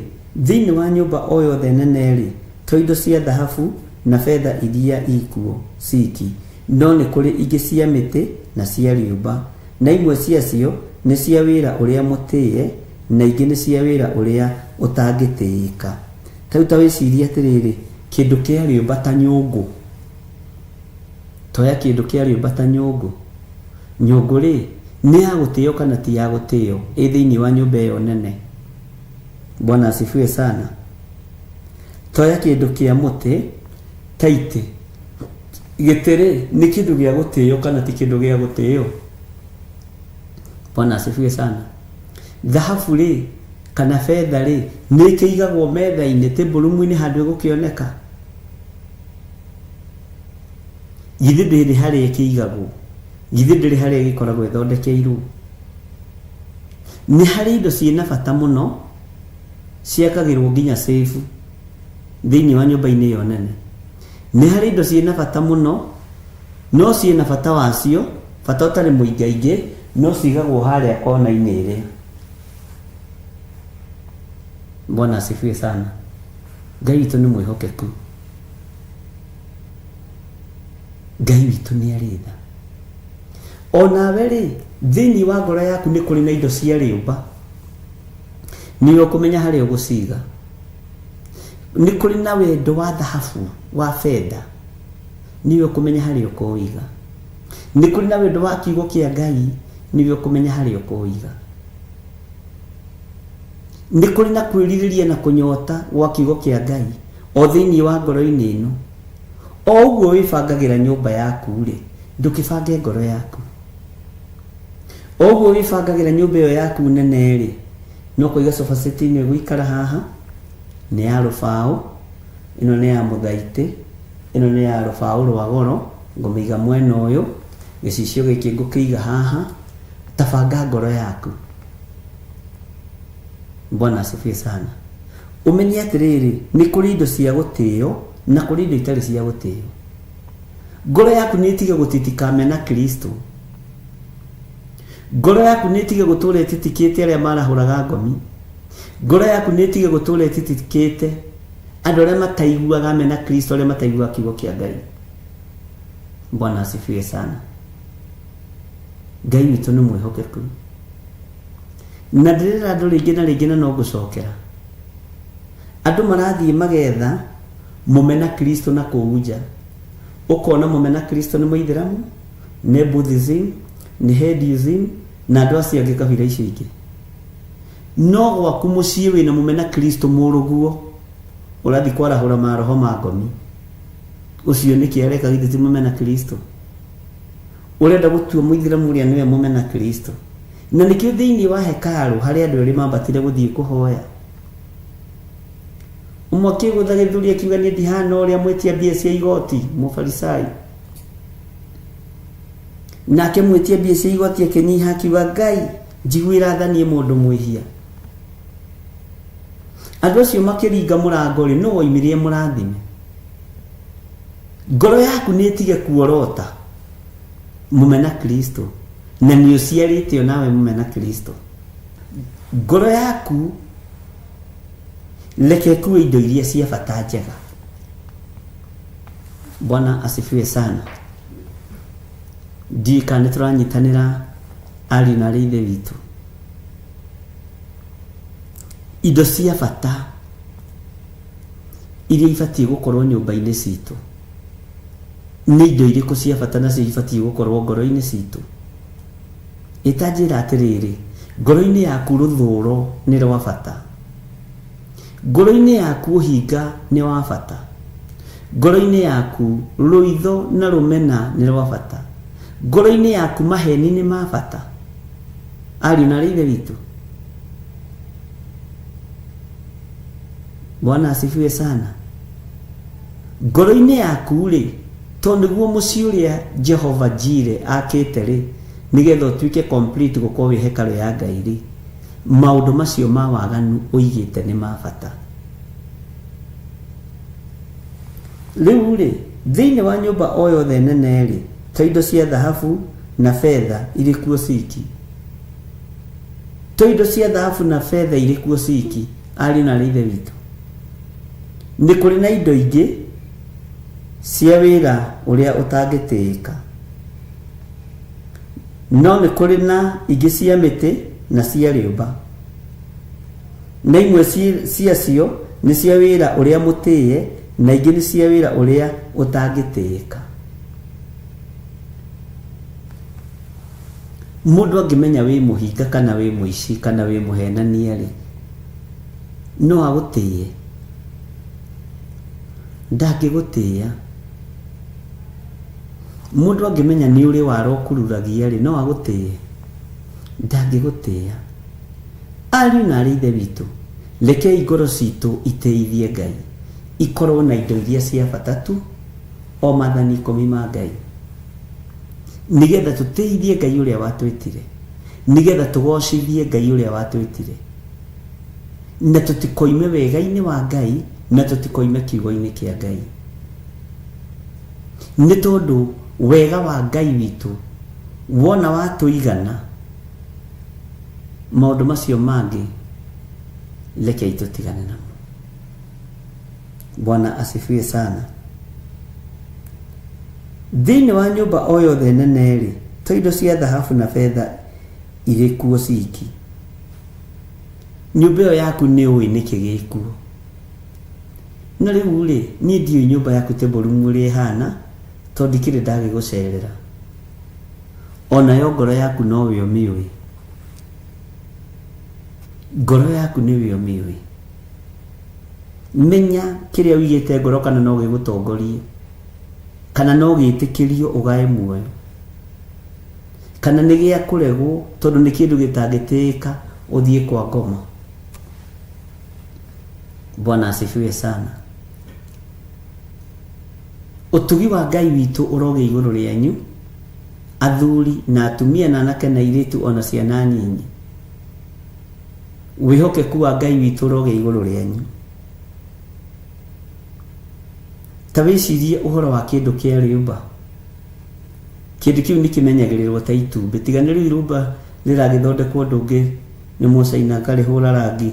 thĩinĩ wa nyũmba o yothe nene rĩ, to indo cia thahabu na betha iria ikuo ciki, no nĩ kũrĩ ingĩ cia mĩtĩ na cia rĩũmba, na imwe ciacio nĩ cia wĩra ũrĩa mũtĩe, na ingĩ nĩ cia wĩra ũrĩa ũtangĩtĩĩka. Ta rĩu ta wĩcirie atĩrĩrĩ, kĩndũ kĩa rĩũmba ta nyũngũ. Toya kĩndũ kĩa rĩũmba ta nyũngũ. Nyũngũ rĩ, Nĩ ya gũtĩo kana ti ya gũtĩo ĩ thĩinĩ wa nyũmba ĩyo nene? Bwana asifiwe sana. Toya kĩndũ kĩa mũtĩ ta itĩ. Gĩtĩ rĩ, nĩ kĩndũ gĩa gũtĩo kana ti kĩndũ gĩa gũtĩo? Bwana asifiwe sana. Thahabu rĩ, kana betha rĩ, nĩ ĩkĩigagwo metha-inĩ, table room-inĩ handũ ĩgũkĩoneka? Githĩ ndĩrĩ harĩa ĩkĩigagwo? Githĩ ndĩrĩ harĩa ĩgĩkoragwo ĩthondekeirwo? Nĩ harĩ indo ciĩna bata mũno ciakagĩrwo nginya safe thĩinĩ wa nyũmba-inĩ ĩyo nene. Nĩ harĩ indo ciĩna bata mũno no ciĩna bata wacio, bata ũtarĩ mũingaingĩ, no cigagwo harĩa kona-inĩ ĩrĩa. Bwana asifiwe sana. Ngai witũ nĩ mwĩhokeku. Ngai witũ nĩ arĩ tha. O nawe rĩ, thĩinĩ wa ngoro yaku nĩ kũrĩ na indo cia rĩũmba. Nĩwe ũkũmenya harĩa ũgũciga. Nĩ kũrĩ na wendo wa thahabu, wa betha. Nĩwe ũkũmenya harĩa ũkũwiga. Nĩ kũrĩ na wendo wa kiugo kĩa Ngai, nĩwe ũkũmenya harĩa ũkũwiga. Nĩ kũrĩ na kwĩrirĩria na kũnyota gwa kiugo kĩa Ngai o thĩinĩ wa ngoro-inĩ ĩno. O ũguo wĩbangagĩra nyũmba yaku-rĩ, ndũkĩbange ngoro yaku. O ũguo wĩbangagĩra nyũmba ĩyo yaku nene-rĩ, no kũiga sofa set ĩno ĩgũikara haha, nĩ ya rũbaũ, ĩno nĩ ya mũthaitĩ, ĩno nĩ ya rũbaũ rwa goro, ngũmĩiga mwena ũyũ, gĩcicio gĩkĩ ngũkĩiga haha, ta banga ngoro yaku. Bwana asifiwe sana. Ũmenye atĩrĩrĩ, nĩ kũrĩ indo cia gũtĩo na kũrĩ indo itarĩ cia gũtĩo. Ngoro yaku nĩ ĩtige gũtitika mena Kristo. Ngoro yaku nĩ ĩtige gũtũra ĩtitikĩte arĩa marahũraga ngomi. Ngoro yaku nĩ ĩtige gũtũra ĩtitikĩte andũ arĩa mataiguaga mena Kristo, arĩa mataiguaga kiugo kĩa Ngai. Bwana asifiwe sana. Ngai witũ nĩ mwĩhokeku. Na ndĩrera andũ rĩngĩ na rĩngĩ na no ngũcokera. Andũ marathiĩ magetha mũmena Kristo na kũu nja. Ũkona mũmena Kristo nĩ mũithĩramu, nĩ Buddhism, nĩ Hinduism na andũ acio angĩ kabira icio ingĩ. No gwaku mũciĩ wĩna mũmena Kristo mũrũguo ũrathiĩ kwarahũra maroho ma ngomi. Ũcio nĩkĩ areka githĩ ti mũmena Kristo? Ũrenda gũtua mũithĩramu ũrĩa nĩwe mũmena Kristo. Na nĩkĩo thĩinĩ wa hekarũ harĩ andũ erĩ mambatire gũthiĩ kũhoya. Ũmwe akĩgũtha gĩthũri akiuga niĩ ndihana ũrĩa mwĩtia mbia cia igoti, mũfarisai. Nake mwĩtia mbia cia igoti akĩnyiha akiuga Ngai njiguĩra tha niĩ mũndũ mwĩhia. Andũ acio makĩringa mũrango rĩ, nũ woimire mũrathime? Ngoro yaku nĩ ĩtige kuorota mũmena Kristo na nĩ ũciarĩte onawe mũmena Kristo. Ngoro yaku reke ĩkue indo iria cia bata njega. Bwana asifiwe sana. Ndiũĩ kana nĩ tũranyitanĩra ariũ na arĩ ithe witũ. Indo cia bata iria ibatiĩ gũkorwo nyũmba-inĩ citũ nĩ indo irĩkũ cia bata nacio ibatiĩ gũkorwo ngoro-inĩ citũ? Ĩta njĩra atĩrĩrĩ, ngoro-inĩ yaku rũthũro nĩ rwa bata? Ngoro-inĩ yaku ũhinga nĩ wa bata? Ngoro-inĩ yaku rũitho na rũmena nĩ rwa bata? Ngoro-inĩ yaku maheni nĩ ma bata? Ariũ na arĩ ithe witũ, Bwana asifiwe sana. Ngoro-inĩ yaku rĩ, to nĩguo mũciĩ ũrĩa Jehova Jire akĩte rĩ, nĩgetha ũtuĩke complete gũkorwo wĩ hekarũ ya Ngai rĩ, maũndũ macio ma waganu ũigĩte nĩ ma bata. Rĩu rĩ, thĩinĩ wa nyũmba o yothe nene rĩ, to indo cia thahabu na betha irĩ kuo ciki. To indo cia thahabu na betha irĩ kuo ciki, ariũ na aarĩ ithe witũ. Nĩ kũrĩ na indo ingĩ cia wĩra ũrĩa ũtangĩtĩĩka. No nĩ kũrĩ na ingĩ cia mĩtĩ na cia rĩũmba. Na imwe ciacio nĩ cia wĩra ũrĩa mũtĩĩe na ingĩ nĩ cia wĩra ũrĩa ũtangĩtĩĩka. Mũndũ angĩmenya wĩ mũhinga kana wĩ mũici kana wĩ mũhenania rĩ, no agũtĩe? Ndangĩgũtĩa. Mũndũ angĩmenya nĩ ũrĩ wara ũkururagia rĩ, no agũtĩe? Ndangĩgũtĩa. Ariũ na aarĩ a Ithe witũ, rekei ngoro citũ itĩithie Ngai, ikorũo na indo iria cia bata tu, o maathani ikũmi ma Ngai, nĩgetha tũtĩithie Ngai ũrĩa watwĩtire, nĩgetha tũgoocithie Ngai ũrĩa watwĩtire, na tũtikoime wega-inĩ wa Ngai, na tũtikoime kiugo-inĩ kĩa Ngai. Nĩ tondũ wega wa Ngai witũ wona watũigana, maũndũ macio mangĩ rekei tũtigane namo. Bwana asifiwe sana. Thĩinĩ wa nyũmba o yothe nene-rĩ, to indo cia thahabu na betha irĩ kuo ciki. Nyũmba ĩyo yaku nĩ ũĩ nĩkĩ gĩkuo. Na rĩu-rĩ, niĩ ndiũĩ nyũmba yaku table room ũrĩa ĩhana, tondũ ndikĩrĩ ndagĩgũcerera. O nayo ngoro yaku nowe ũmĩũĩ. Ngoro yaku nĩwe ũmĩũĩ. Menya kĩrĩa ũigĩte ngoro kana no gĩgũtongorie, kana no gĩtĩkĩrio ũgae muoyo, kana nĩ gĩa kũregwo tondũ nĩ kĩndũ gĩtangĩtĩĩka ũthiĩ kwa ngoma. Bwana asifiwe sana. Ũtugi wa Ngai witũ ũrogĩa igũrũ rĩanyu, athuri na atumia na anake na airĩtu o na ciana nyinyi. Wĩhokeku wa Ngai witũ ũrogĩa igũrũ rĩanyu. Ta wĩcirie ũhoro wa kĩndũ kĩa rĩũmba. Kĩndũ kĩu nĩ kĩmenyagĩrĩrwo ta itumbĩ. Tiga nĩ rĩu irũmba rĩragĩthondekwo ũndũ ũngĩ nĩ mũcaina akarĩhũra rangi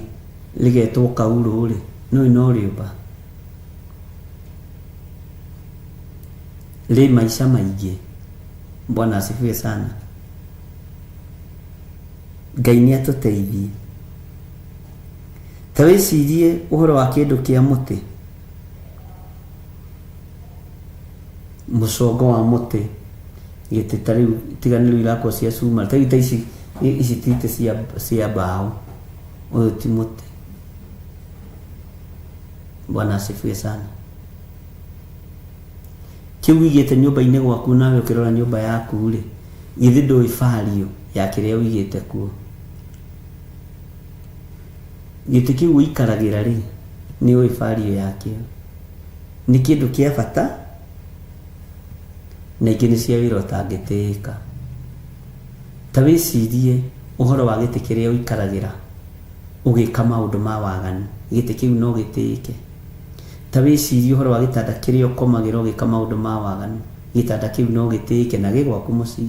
rĩgetwo kaurũ-rĩ, nĩũĩ no rĩũmba. Rĩ maica maingĩ. Bwana asifiwe sana. Ngai nĩ atũteithie. Ta wĩcirie ũhoro wa kĩndũ kĩa mũtĩ. Mũcongo wa mũtĩ, gĩtĩ ta rĩu tiga nĩ rĩu irakwo cia cuma, ta rĩu ta ici, ici ti itĩ cia, cia mbaũ, ũyũ ti mũtĩ. Bwana asifiwe sana. Kĩu ũigĩte nyũmba-inĩ gwaku nawe ũkĩrora nyũmba yaku-rĩ, githĩ ndũĩ value ya kĩrĩa ũigĩte kuo? Gĩtĩ kĩu ũikaragĩra-rĩ, nĩ ũĩ value yakĩo? Nĩ kĩndũ kĩa bata na ingĩ nĩ cia wĩra ũtangĩtĩĩka. Ta wĩcirie ũhoro wa gĩtĩ kĩrĩa ũikaragĩra ũgĩka maũndũ ma waganu, gĩtĩ kĩu no gĩtĩĩke? Ta wĩcirie ũhoro wa gĩtanda kĩrĩa ũkomagĩra ũgĩka maũndũ ma waganu, gĩtanda kĩu no gĩtĩĩke na gĩ gwaku mũciĩ?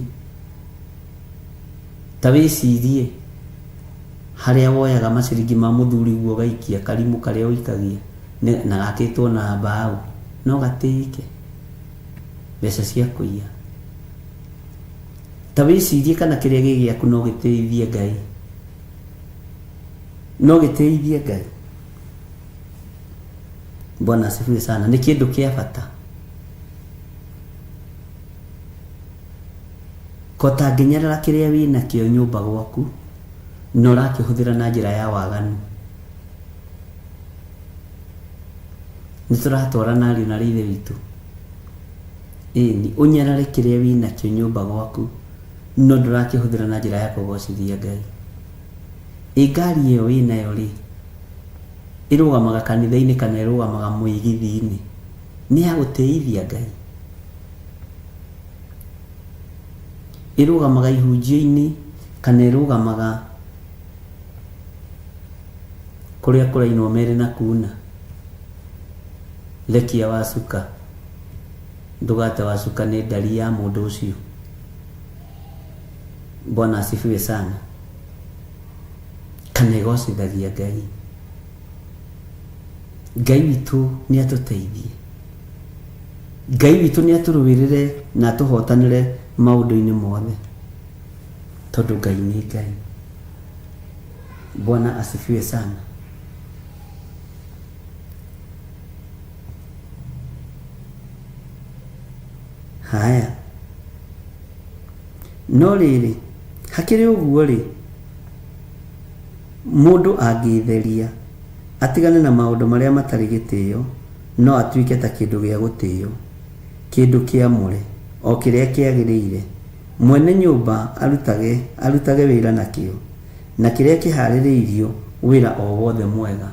Ta wĩcirie harĩa woyaga maciringi ma mũthuriguo ũgaikia, karimũ karĩa ũikagia na gakĩtwo na mbaũ, no gatĩĩke? Mbeca cia kũiya. Ta wĩcirie kana kĩrĩa gĩ gĩaku no gĩtĩithie Ngai. No gĩtĩithie Ngai. Bwana asifiwe sana. Nĩ kĩndũ kĩa bata. Kotangĩnyarara kĩrĩa wĩ nakĩo nyũmba gwaku na ũrakĩhũthĩra na njĩra ya waganu. Nĩ tũratwarana ariũ na aarĩ a Ithe witũ? Ĩni, ũnyarare kĩrĩa wĩ nakĩo nyũmba gwaku no ndũrakĩhũthĩra na njĩra ya kũgocithia Ngai. Ĩ ngari ĩyo wĩ nayo rĩ, ĩrũgamaga kanitha-inĩ kana ĩrũgamaga mũigithi-inĩ? Nĩ ya gũtĩithia Ngai? Ĩrũgamaga ihunjio-inĩ kana ĩrũgamaga kũrĩa kũrainwo merĩ na kuna? Rekia wacuka, ndũgate wacuka nĩ ndari ya mũndũ ũcio. Bwana asifiwe sana. Kana ĩgocithagia Ngai. Ngai witũ nĩ atũteithie. Ngai witũ nĩ atũrũĩrĩre na atũhotanĩre maũndũ-inĩ mothe. Tondũ Ngai nĩ Ngai. Bwana asifiwe sana. Haya. No rĩrĩ, Hakĩrĩ ũguo-rĩ, mũndũ angĩĩtheria, atigane na maũndũ marĩa matarĩ gĩtĩo, no atuĩke ta kĩndũ gĩa gũtĩo, kĩndũ kĩamũre, o kĩrĩa kĩagĩrĩire, mwene nyũmba arutage, arutage wĩra nakĩo, na kĩrĩa kĩhaarĩrĩirio wĩra o wothe mwega.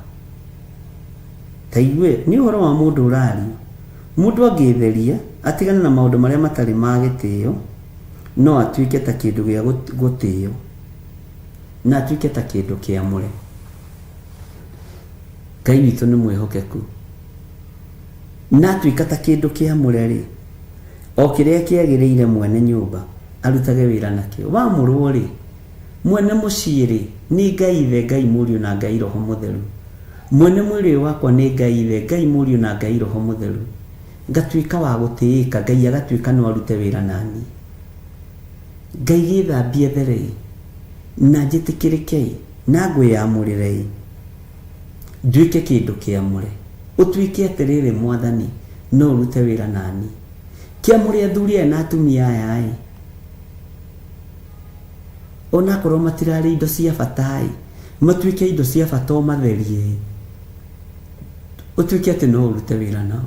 Ta igue, nĩ ũhoro wa mũndũ ũrario. Mũndũ angĩĩtheria, atigane na maũndũ marĩa matarĩ ma gĩtĩo, no atuĩke ta kĩndũ gĩa gũtĩo, na atuĩke ta kĩndũ kĩamũre. Ngai witũ nĩ mwĩhokeku. Na atuĩka ta kĩndũ kĩamũre-rĩ, o kĩrĩa kĩagĩrĩire mwene nyũmba arutage wĩra nakĩo. Wamũrwo-rĩ, mwene mũciĩ-rĩ, nĩ Ngai Ithe, Ngai Mũriũ na Ngai Roho Mũtheru. Mwene mwĩrĩ ũyũ wakwa nĩ Ngai Ithe, Ngai Mũriũ na Ngai Roho Mũtheru. Ngatuĩka wa gũtĩĩka, Ngai agatuĩka no arute wĩra naniĩ. Ngai gĩthambie there-ĩ, na njĩtĩkĩrĩke-ĩ, na ngwĩyamũrĩre-ĩ, nduĩke kĩndũ kĩamũre. Ũtuĩke atĩrĩrĩ, Mwathani, no ũrute wĩra naniĩ. Kĩamũre athuri aya na atumia aya-ĩ, onakorwo matirarĩ indo cia bata-ĩ, matuĩke indo cia bata ũmatherie-ĩ, ũtuĩke atĩ no ũrute wĩra nao.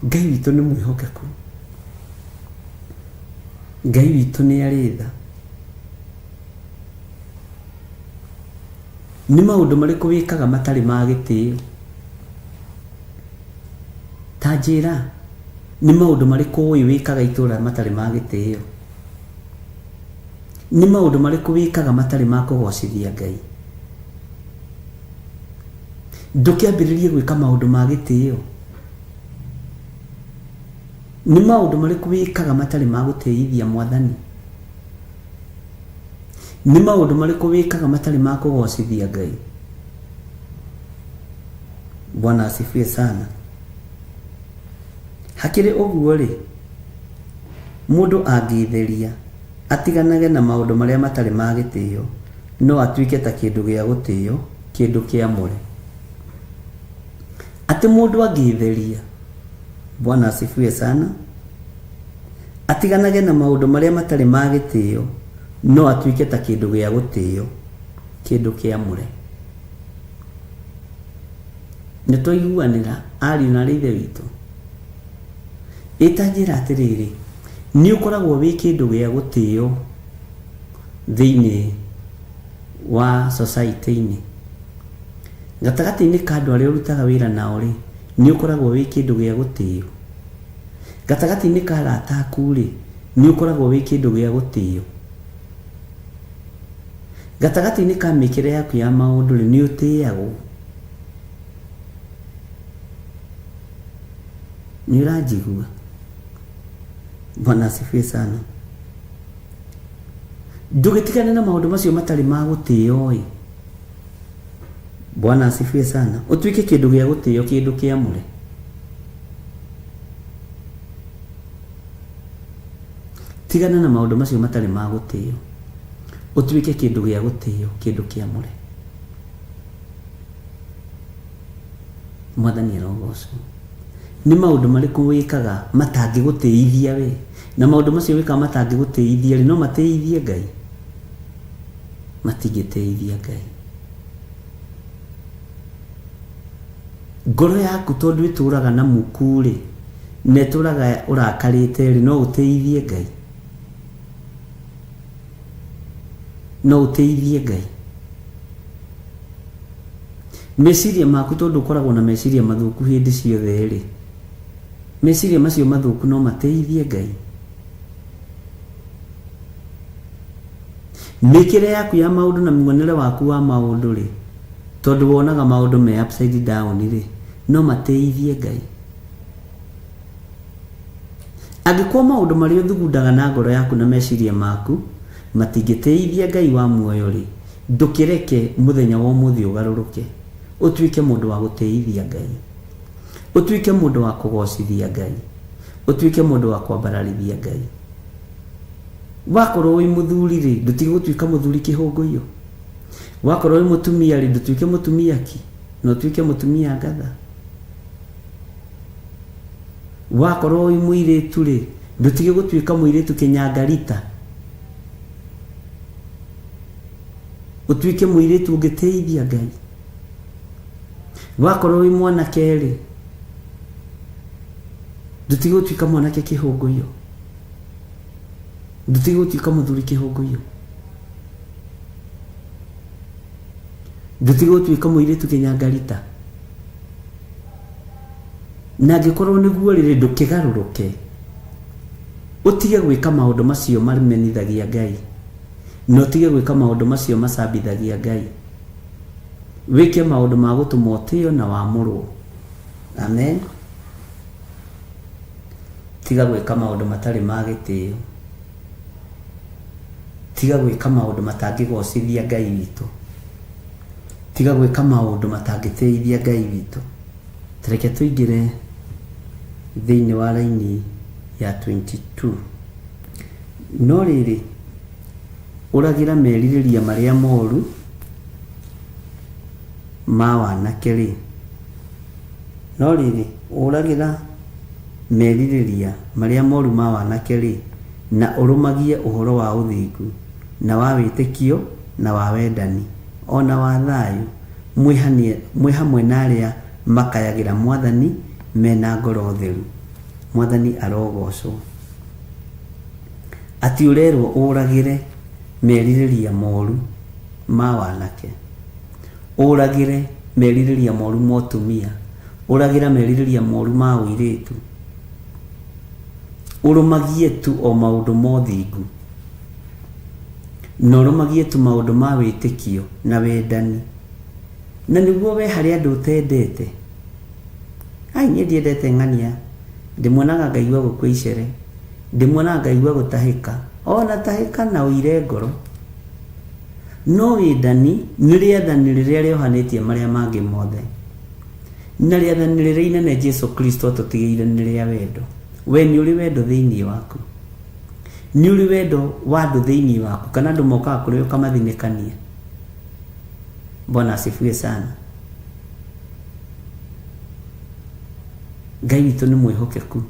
Ngai witũ nĩ mwĩhokeku. Ngai witũ nĩ arĩ tha. Nĩ maũndũ marĩkũ wĩkaga matarĩ ma gĩtĩo? Ta njĩra, nĩ maũndũ marĩkũ ũĩ wĩkaga itũũra matarĩ ma gĩtĩo? Nĩ maũndũ marĩkũ wĩkaga matarĩ ma kũgocithia Ngai? Ndũkĩambĩrĩrie gwĩka maũndũ ma gĩtĩo. Nĩ maũndũ marĩkũ wĩkaga matarĩ ma gũtĩithia Mwathani? Nĩ maũndũ marĩkũ wĩkaga matarĩ ma kũgocithia Ngai? Bwana asifiwe sana. Hakĩrĩ ũguo-rĩ, mũndũ angĩĩtheria, atiganage na maũndũ marĩa matarĩ ma gĩtĩo, no atuĩke ta kĩndũ gĩa gũtĩo, kĩndũ kĩamũre. Atĩ mũndũ angĩĩtheria, Bwana asifiwe sana, atiganage na maũndũ marĩa matarĩ ma gĩtĩo, no atuĩke ta kĩndũ gĩa gũtĩo, kĩndũ kĩamũre. Nĩ twaiguanĩra ariũ na aarĩ a Ithe witũ? Ĩ ta njĩra atĩrĩrĩ, nĩ ũkoragwo wĩ kĩndũ gĩa gũtĩo thĩinĩ wa society-inĩ? Gatagatĩ-inĩ ka andũ arĩa ũrutaga wĩra nao-rĩ, nĩ ũkoragwo wĩ kĩndũ gĩa gũtĩo? Gatagatĩ-inĩ ka arata aku-rĩ, nĩ ũkoragwo wĩ kĩndũ gĩa gũtĩo? Gatagatĩ-inĩ ka mĩkĩre yaku ya maũndũ-rĩ, nĩ ũtĩagwo? Nĩ ũranjigua? Bwana asifiwe sana. Ndũgĩtigane na maũndũ macio matarĩ ma gũtĩo-ĩ. Bwana asifiwe sana. Ũtuĩke kĩndũ gĩa gũtĩo, kĩndũ kĩamũre. Tigana na maũndũ macio matarĩ ma gũtĩo. Ũtuĩke kĩndũ gĩa gũtĩo, kĩndũ kĩamũre. Mwathani arogocwo. Nĩ maũndũ marĩkũ wĩkaga matangĩgũtĩithia we? Na maũndũ macio wĩkaga matangĩgũtĩithia rĩ, no matĩithie Ngai? Matingĩtĩithia Ngai. Ngoro yaku tondũ ĩtũraga na muku rĩ, na ĩtũraga ũrakarĩte rĩ, no ũtĩithie Ngai? No ũtĩithie Ngai? Meciria maku tondũ ũkoragwo na meciria mathũku hĩndĩ ciothe rĩ, meciria macio mathũku no matĩithie Ngai? Mĩkĩre yaku ya maũndũ na muonere waku wa maũndũ rĩ, tondũ wonaga maũndũ me upside down rĩ, no matĩithie Ngai? Angĩkorwo maũndũ marĩa ũthugundaga na ngoro yaku na meciria maku matingĩtĩithia Ngai wa muoyo rĩ, Ndũkĩreke mũthenya wa ũmũthĩ ũgarũrũke, ũtuĩke mũndũ wa gũtĩithia Ngai, ũtuĩke mũndũ wa kũgocithia Ngai, ũtuĩke mũndũ wa kwambararithia Ngai. Wakorwo wĩ mũthuri-rĩ, ndũtige gũtuĩka mũthuri kĩhũngũiyũ. Wakorwo wĩ mũtumia-rĩ, ndũtuĩke mũtumia ki, na ũtuĩke mũtumia ngatha. Wakorwo wĩ mũirĩtu-rĩ, ndũtige gũtuĩka mũirĩtu kĩnyangarita. Ũtuĩke mũirĩtu ũngĩtĩithia Ngai. Wakorwo wĩ mwanake-rĩ, ndũtige gũtuĩka mwanake kĩhũngũiyo. Ndũtige gũtuĩka mũthuri kĩhũngũiyo. Ndũtige gũtuĩka mũirĩtu kĩnyangarita. Na angĩkorwo nĩguo rĩrĩ, ndũkĩgarũrũke ũtige gwĩka maũndũ macio mamenithagia Ngai, na ũtige gwĩka maũndũ macio macambithagia Ngai. Wĩke maũndũ ma gũtũma ũtĩo na wamũrwo. Amen. Tiga gwĩka maũndũ matarĩ ma gĩtĩo. Tiga gwĩka maũndũ matangĩgocithia Ngai witũ. Tiga gwĩka maũndũ matangĩtĩithia Ngai witũ. Reke tũingĩre thĩinĩ wa raini ya 22. No rĩrĩ, ũragĩra merirĩria marĩa moru ma wanake-rĩ, no rĩrĩ, ũragĩra merirĩria marĩa moru ma wanake-rĩ, na ũrũmagie ũhoro wa ũthingu, na wa wĩtĩkio, na wa wendani, o na wa thayũ, mwĩ hamwe na arĩa makayagĩra Mwathani me na ngoro theru. Mwathani arogoocwo. Atĩ ũrerwo ũragĩre merirĩria moru ma wanake, ũragĩre merirĩria moru ma ũtumia, ũragĩra merirĩria moru ma ũirĩtu, ũrũmagie tu o maũndũ ma ũthingu, na ũrũmagie tu maũndũ ma wĩtĩkio na wendani. Na nĩguo we harĩ andũ ũtendete. Ai niĩ ndiendete ng'ania, ndĩmuonaga ngaigua gũkua icere, ndĩmuonaga ngaigua gũtahĩka, ona tahĩka na ũire ngoro. No wendani nĩ rĩathani rĩrĩa rĩohanĩtie marĩa mangĩ mothe. Na rĩathani rĩrĩa inene Jesu Kristo atũtigĩire nĩ rĩa wendo. We nĩ ũrĩ wendo thĩinĩ waku? Nĩ ũrĩ wendo wa andũ thĩinĩ waku kana andũ mokaga kũrĩ we ũkamathinĩkania? Bwana asifiwe sana. Ngai witũ nĩ mwĩhokeku.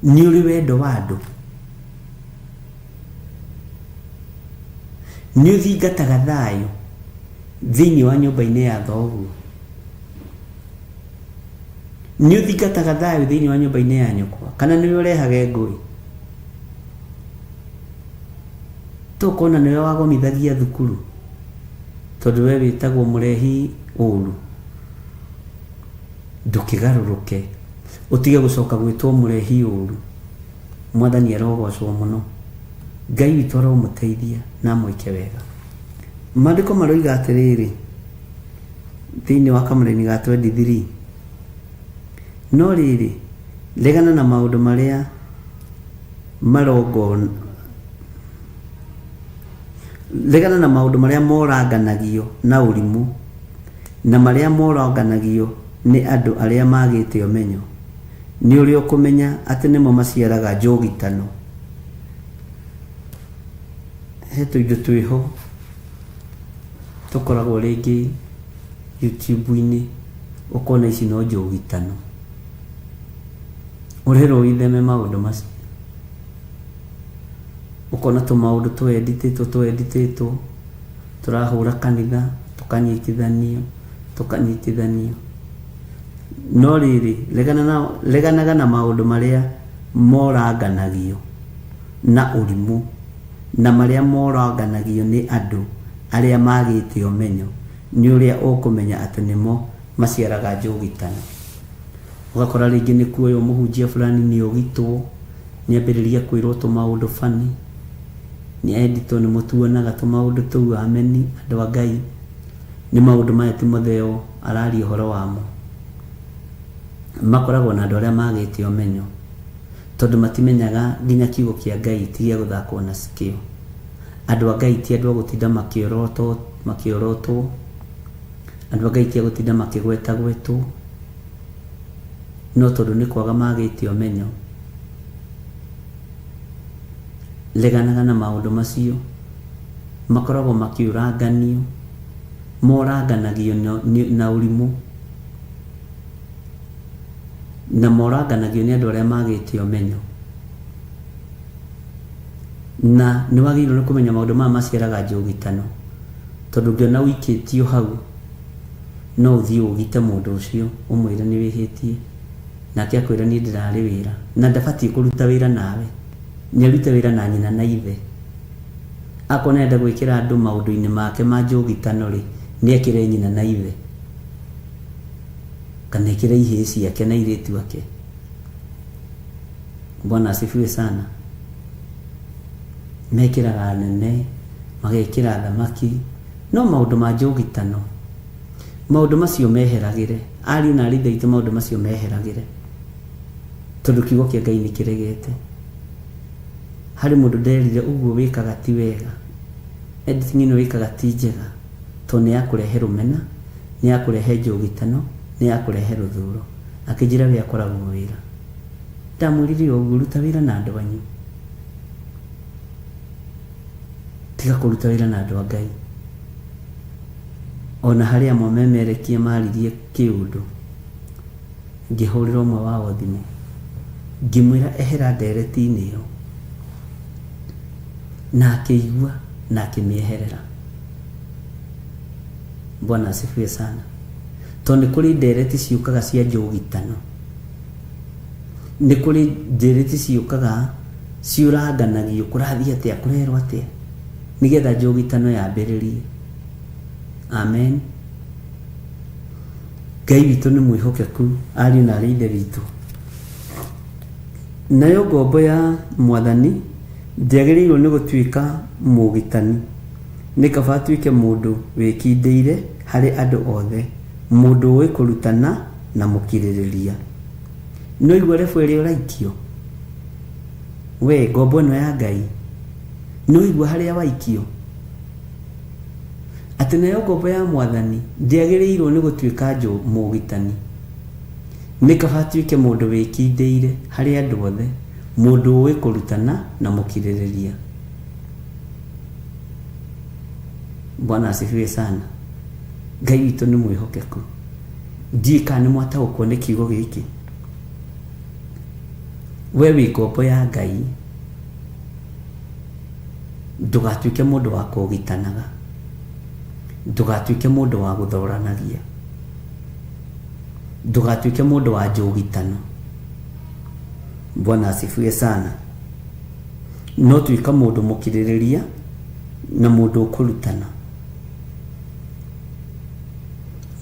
Nĩ ũrĩ wendo wa andũ? Nĩ ũthingataga thayũ thĩinĩ wa nyũmba-inĩ ya thoguo? Nĩ ũthingataga thayũ thĩinĩ wa nyũmba-inĩ ya nyũkwa kana nĩwe ũrehage ngũĩ? Tũkona nĩwe wagomithagia thukuru tondũ we wĩtagwo mũrehi ũru. Ndũkĩgarũrũke ũtige gũcoka gwĩtwo mũrehi ũru. Mwathani arogocwo mũno. Ngai witũ aromũteithia na amwĩke wega. Maandĩko maroiga atĩrĩrĩ, thĩinĩ wa kamũraini ga 23, No rĩrĩ, regana na maũndũ marĩa marongo regana na maũndũ marĩa moranganagio na ũrimũ, na marĩa moranganagio nĩ andũ arĩa maagĩte ũmenyo, nĩ ũrĩa ũkũmenya atĩ nĩmo maciaraga njũgitano. He tũindo twĩho tũkoragwo rĩngĩ YouTube-inĩ ũkona ici no njũgitano. Ũrerwo wĩtheme maũndũ macio. Ũkona tũmaũndũ tũenditĩtwo tũenditĩtwo, tũrahũra kanitha, tũkanyitithanio, tũkanyitithanio. No rĩrĩ, regana na, reganaga na maũndũ marĩa moranganagio na ũrimũ, na marĩa moranganagio nĩ andũ arĩa maagĩte ũmenyo, nĩ ũrĩa ũkũmenya atĩ nĩmo maciaraga njũgitano. Ũgakora rĩngĩ nĩ kuoywo mũhunjia fulani nĩ ogitwo, nĩ ambĩrĩria kwĩrwo tũmaũndũ funny, nĩ enditwo nĩ mũtuonaga tũmaũndũ tũu ameni andũ a Ngai, nĩ maũndũ maya Timotheo araria ũhoro wamo. Makoragwo na andũ arĩa magĩte ũmenyo, tondũ matimenyaga nginya kiugo kĩa Ngai ti gĩa gũthakwo nakĩo. Andũ a Ngai ti andũ a gũtinda makĩorotwo makĩorotwo, andũ a Ngai ti a gũtinda makĩgwetagwetwo, no tondũ nĩ kwaga magĩte ũmenyo, reganaga na maũndũ macio, makoragwo makĩũranganio, moranganagio na ũrimũ, na moranganagio nĩ andũ arĩa magĩte ũmenyo. Na nĩ wagĩrĩirwo nĩ kũmenya maũndũ maya maciaraga njũgitano, tondũ ũngĩona ũikĩtio hau, no ũthiĩ ũgite mũndũ ũcio ũmwĩre nĩ wĩhĩtie, nake akwĩre niĩ ndĩrarĩ wĩra, na ndabatiĩ kũruta wĩra nawe, nĩ arute wĩra na nyina na ithe. Akorwo nĩ arenda gwĩkĩra andũ maũndũ-inĩ make ma njũgitano-rĩ, nĩ ekĩre nyina na ithe, kana ekĩre ihĩĩ ciake na airĩtu ake. Bwana asifiwe sana. Mekĩraga anene, magekĩra athamaki, no maũndũ ma njũgitano, maũndũ macio meheragĩre. Ariũ na aarĩ a Ithe witũ maũndũ macio meheragĩre, tondũ kiugo kĩa Ngai nĩ kĩregete. Harĩ mũndũ nderire ũguo wĩkaga ti wega, editing ĩno wĩkaga ti njega, tondũ nĩ ya kũrehe rũmena, nĩ ya kũrehe njũgitano, nĩ ya kũrehe rũthũro. Akĩnjĩra we akoragwo wĩra. Ndamwĩrire o ũguo, ruta wĩra na andũ anyu. Tiga kũruta wĩra na andũ a Ngai. Ona harĩ amwe amemerekia maririe kĩũndũ, ngĩhũrĩra ũmwe wao thimũ, ngĩmwĩra ehera ndereti-inĩ ĩyo. Na akĩigua na akĩmĩeherera. Bwana asifiwe sana. Tondũ nĩ kũrĩ ndereti ciũkaga cia njũgitano. Nĩ kũrĩ ndereti ciũkaga ciũranganagio kũrathiĩ atĩa, kũrerwo atĩa, nĩgetha njũgitano yambĩrĩrie. Amen. Ngai witũ nĩ mwĩhokeku, ariũ na aarĩ a Ithe witũ. Nayo ngombo ya Mwathani ndĩagĩrĩirwo nĩ gũtuĩka mũũgitani, nĩ kaba atuĩke mũndũ wĩkindĩire harĩ andũ othe, mũndũ ũũĩ kũrutana na mũkirĩrĩria. Nĩwaigua rebo ĩrĩa ũraikio? Wee ngombo ĩno ya Ngai, nĩwaigua harĩa waikio? Atĩ nayo ngombo ya Mwathani ndĩagĩrĩirwo nĩ gũtuĩka mũũgitani, nĩ kaba atuĩke mũndũ wĩkindĩire harĩ andũ othe, mũndũ ũũĩ kũrutana na mũkirĩrĩria. Bwana asifiwe sana. Ngai witũ nĩ mwĩhokeku. Ndiũĩ kana nĩ mwataũkwo nĩ kiugo gĩkĩ. We wĩ ngombo ya Ngai, ndũgatuĩke mũndũ wa kũũgitanaga, ndũgatuĩke mũndũ wa gũthoranagia, ndũgatuĩke mũndũ wa njũgitano. Bwana asifiwe sana. No tuĩka mũndũ mũkirĩrĩria na mũndũ ũkũrutana.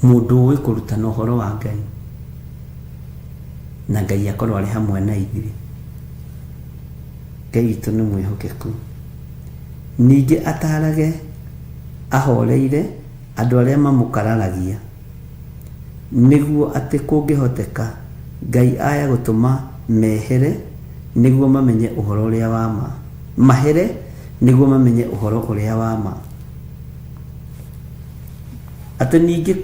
Mũndũ ũĩ kũrutana ũhoro wa Ngai. Na Ngai akorwo arĩ hamwe na ithuĩ. Ngai witũ nĩ mwĩhokeku. Ningĩ ataarage ahoreire andũ arĩa mamũkararagia, nĩguo atĩ kũngĩhoteka Ngai aya gũtũma mehere nĩguo mamenye ũhoro ũrĩa wa ma. Mahere nĩguo mamenye ũhoro ũrĩa wa ma. Atĩ ningĩ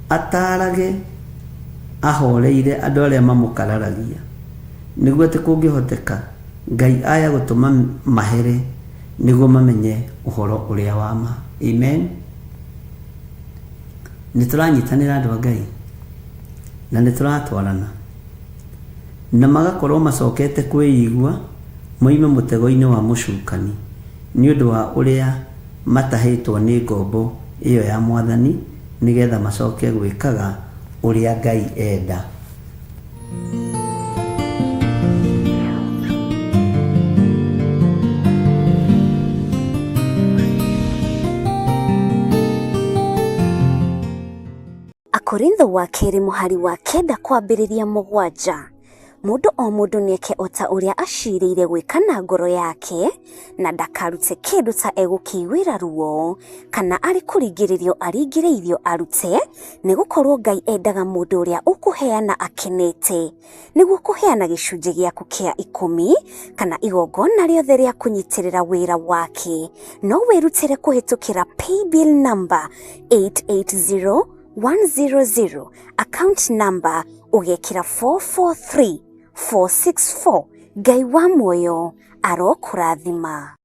ataarage ahoreire andũ arĩa mamũkararagia, nĩguo atĩ kũngĩhoteka Ngai aya gũtũma mahere nĩguo mamenye ũhoro ũrĩa wa ma. Amen. Nĩ tũranyitanĩra andũ a Ngai na nĩ tũratwarana na magakorwo macokete kwĩigua moime mũtego-inĩ wa mũcukani nĩ ũndũ wa ũrĩa matahĩtwo nĩ ngombo ĩyo ya Mwathani nĩgetha macoke gwĩkaga ũrĩa Ngai enda. Akorintho wa kerĩ mũhari wa kenda kwambĩrĩria mũgwanja. Mũndũ o mũndũ nĩeke o ta ũrĩa acirĩire gwĩka na ngoro yake, na ndakarute kĩndũ ta egũkĩiguĩra ruo, kana arĩ kũringĩrĩrio aringĩrĩirio arute, nĩ gũkorwo Ngai endaga mũndũ ũrĩa ũkũheana akenete. Nĩguo kũheana gĩcunjĩ gĩaku kĩa ikũmi, kana igongona rĩothe rĩa kũnyitĩrĩra wĩra wake, no wĩrutĩre kũhĩtũkĩra paybill number 880 100 account number ũgekĩra 443464 Ngai wa muoyo arokũrathima.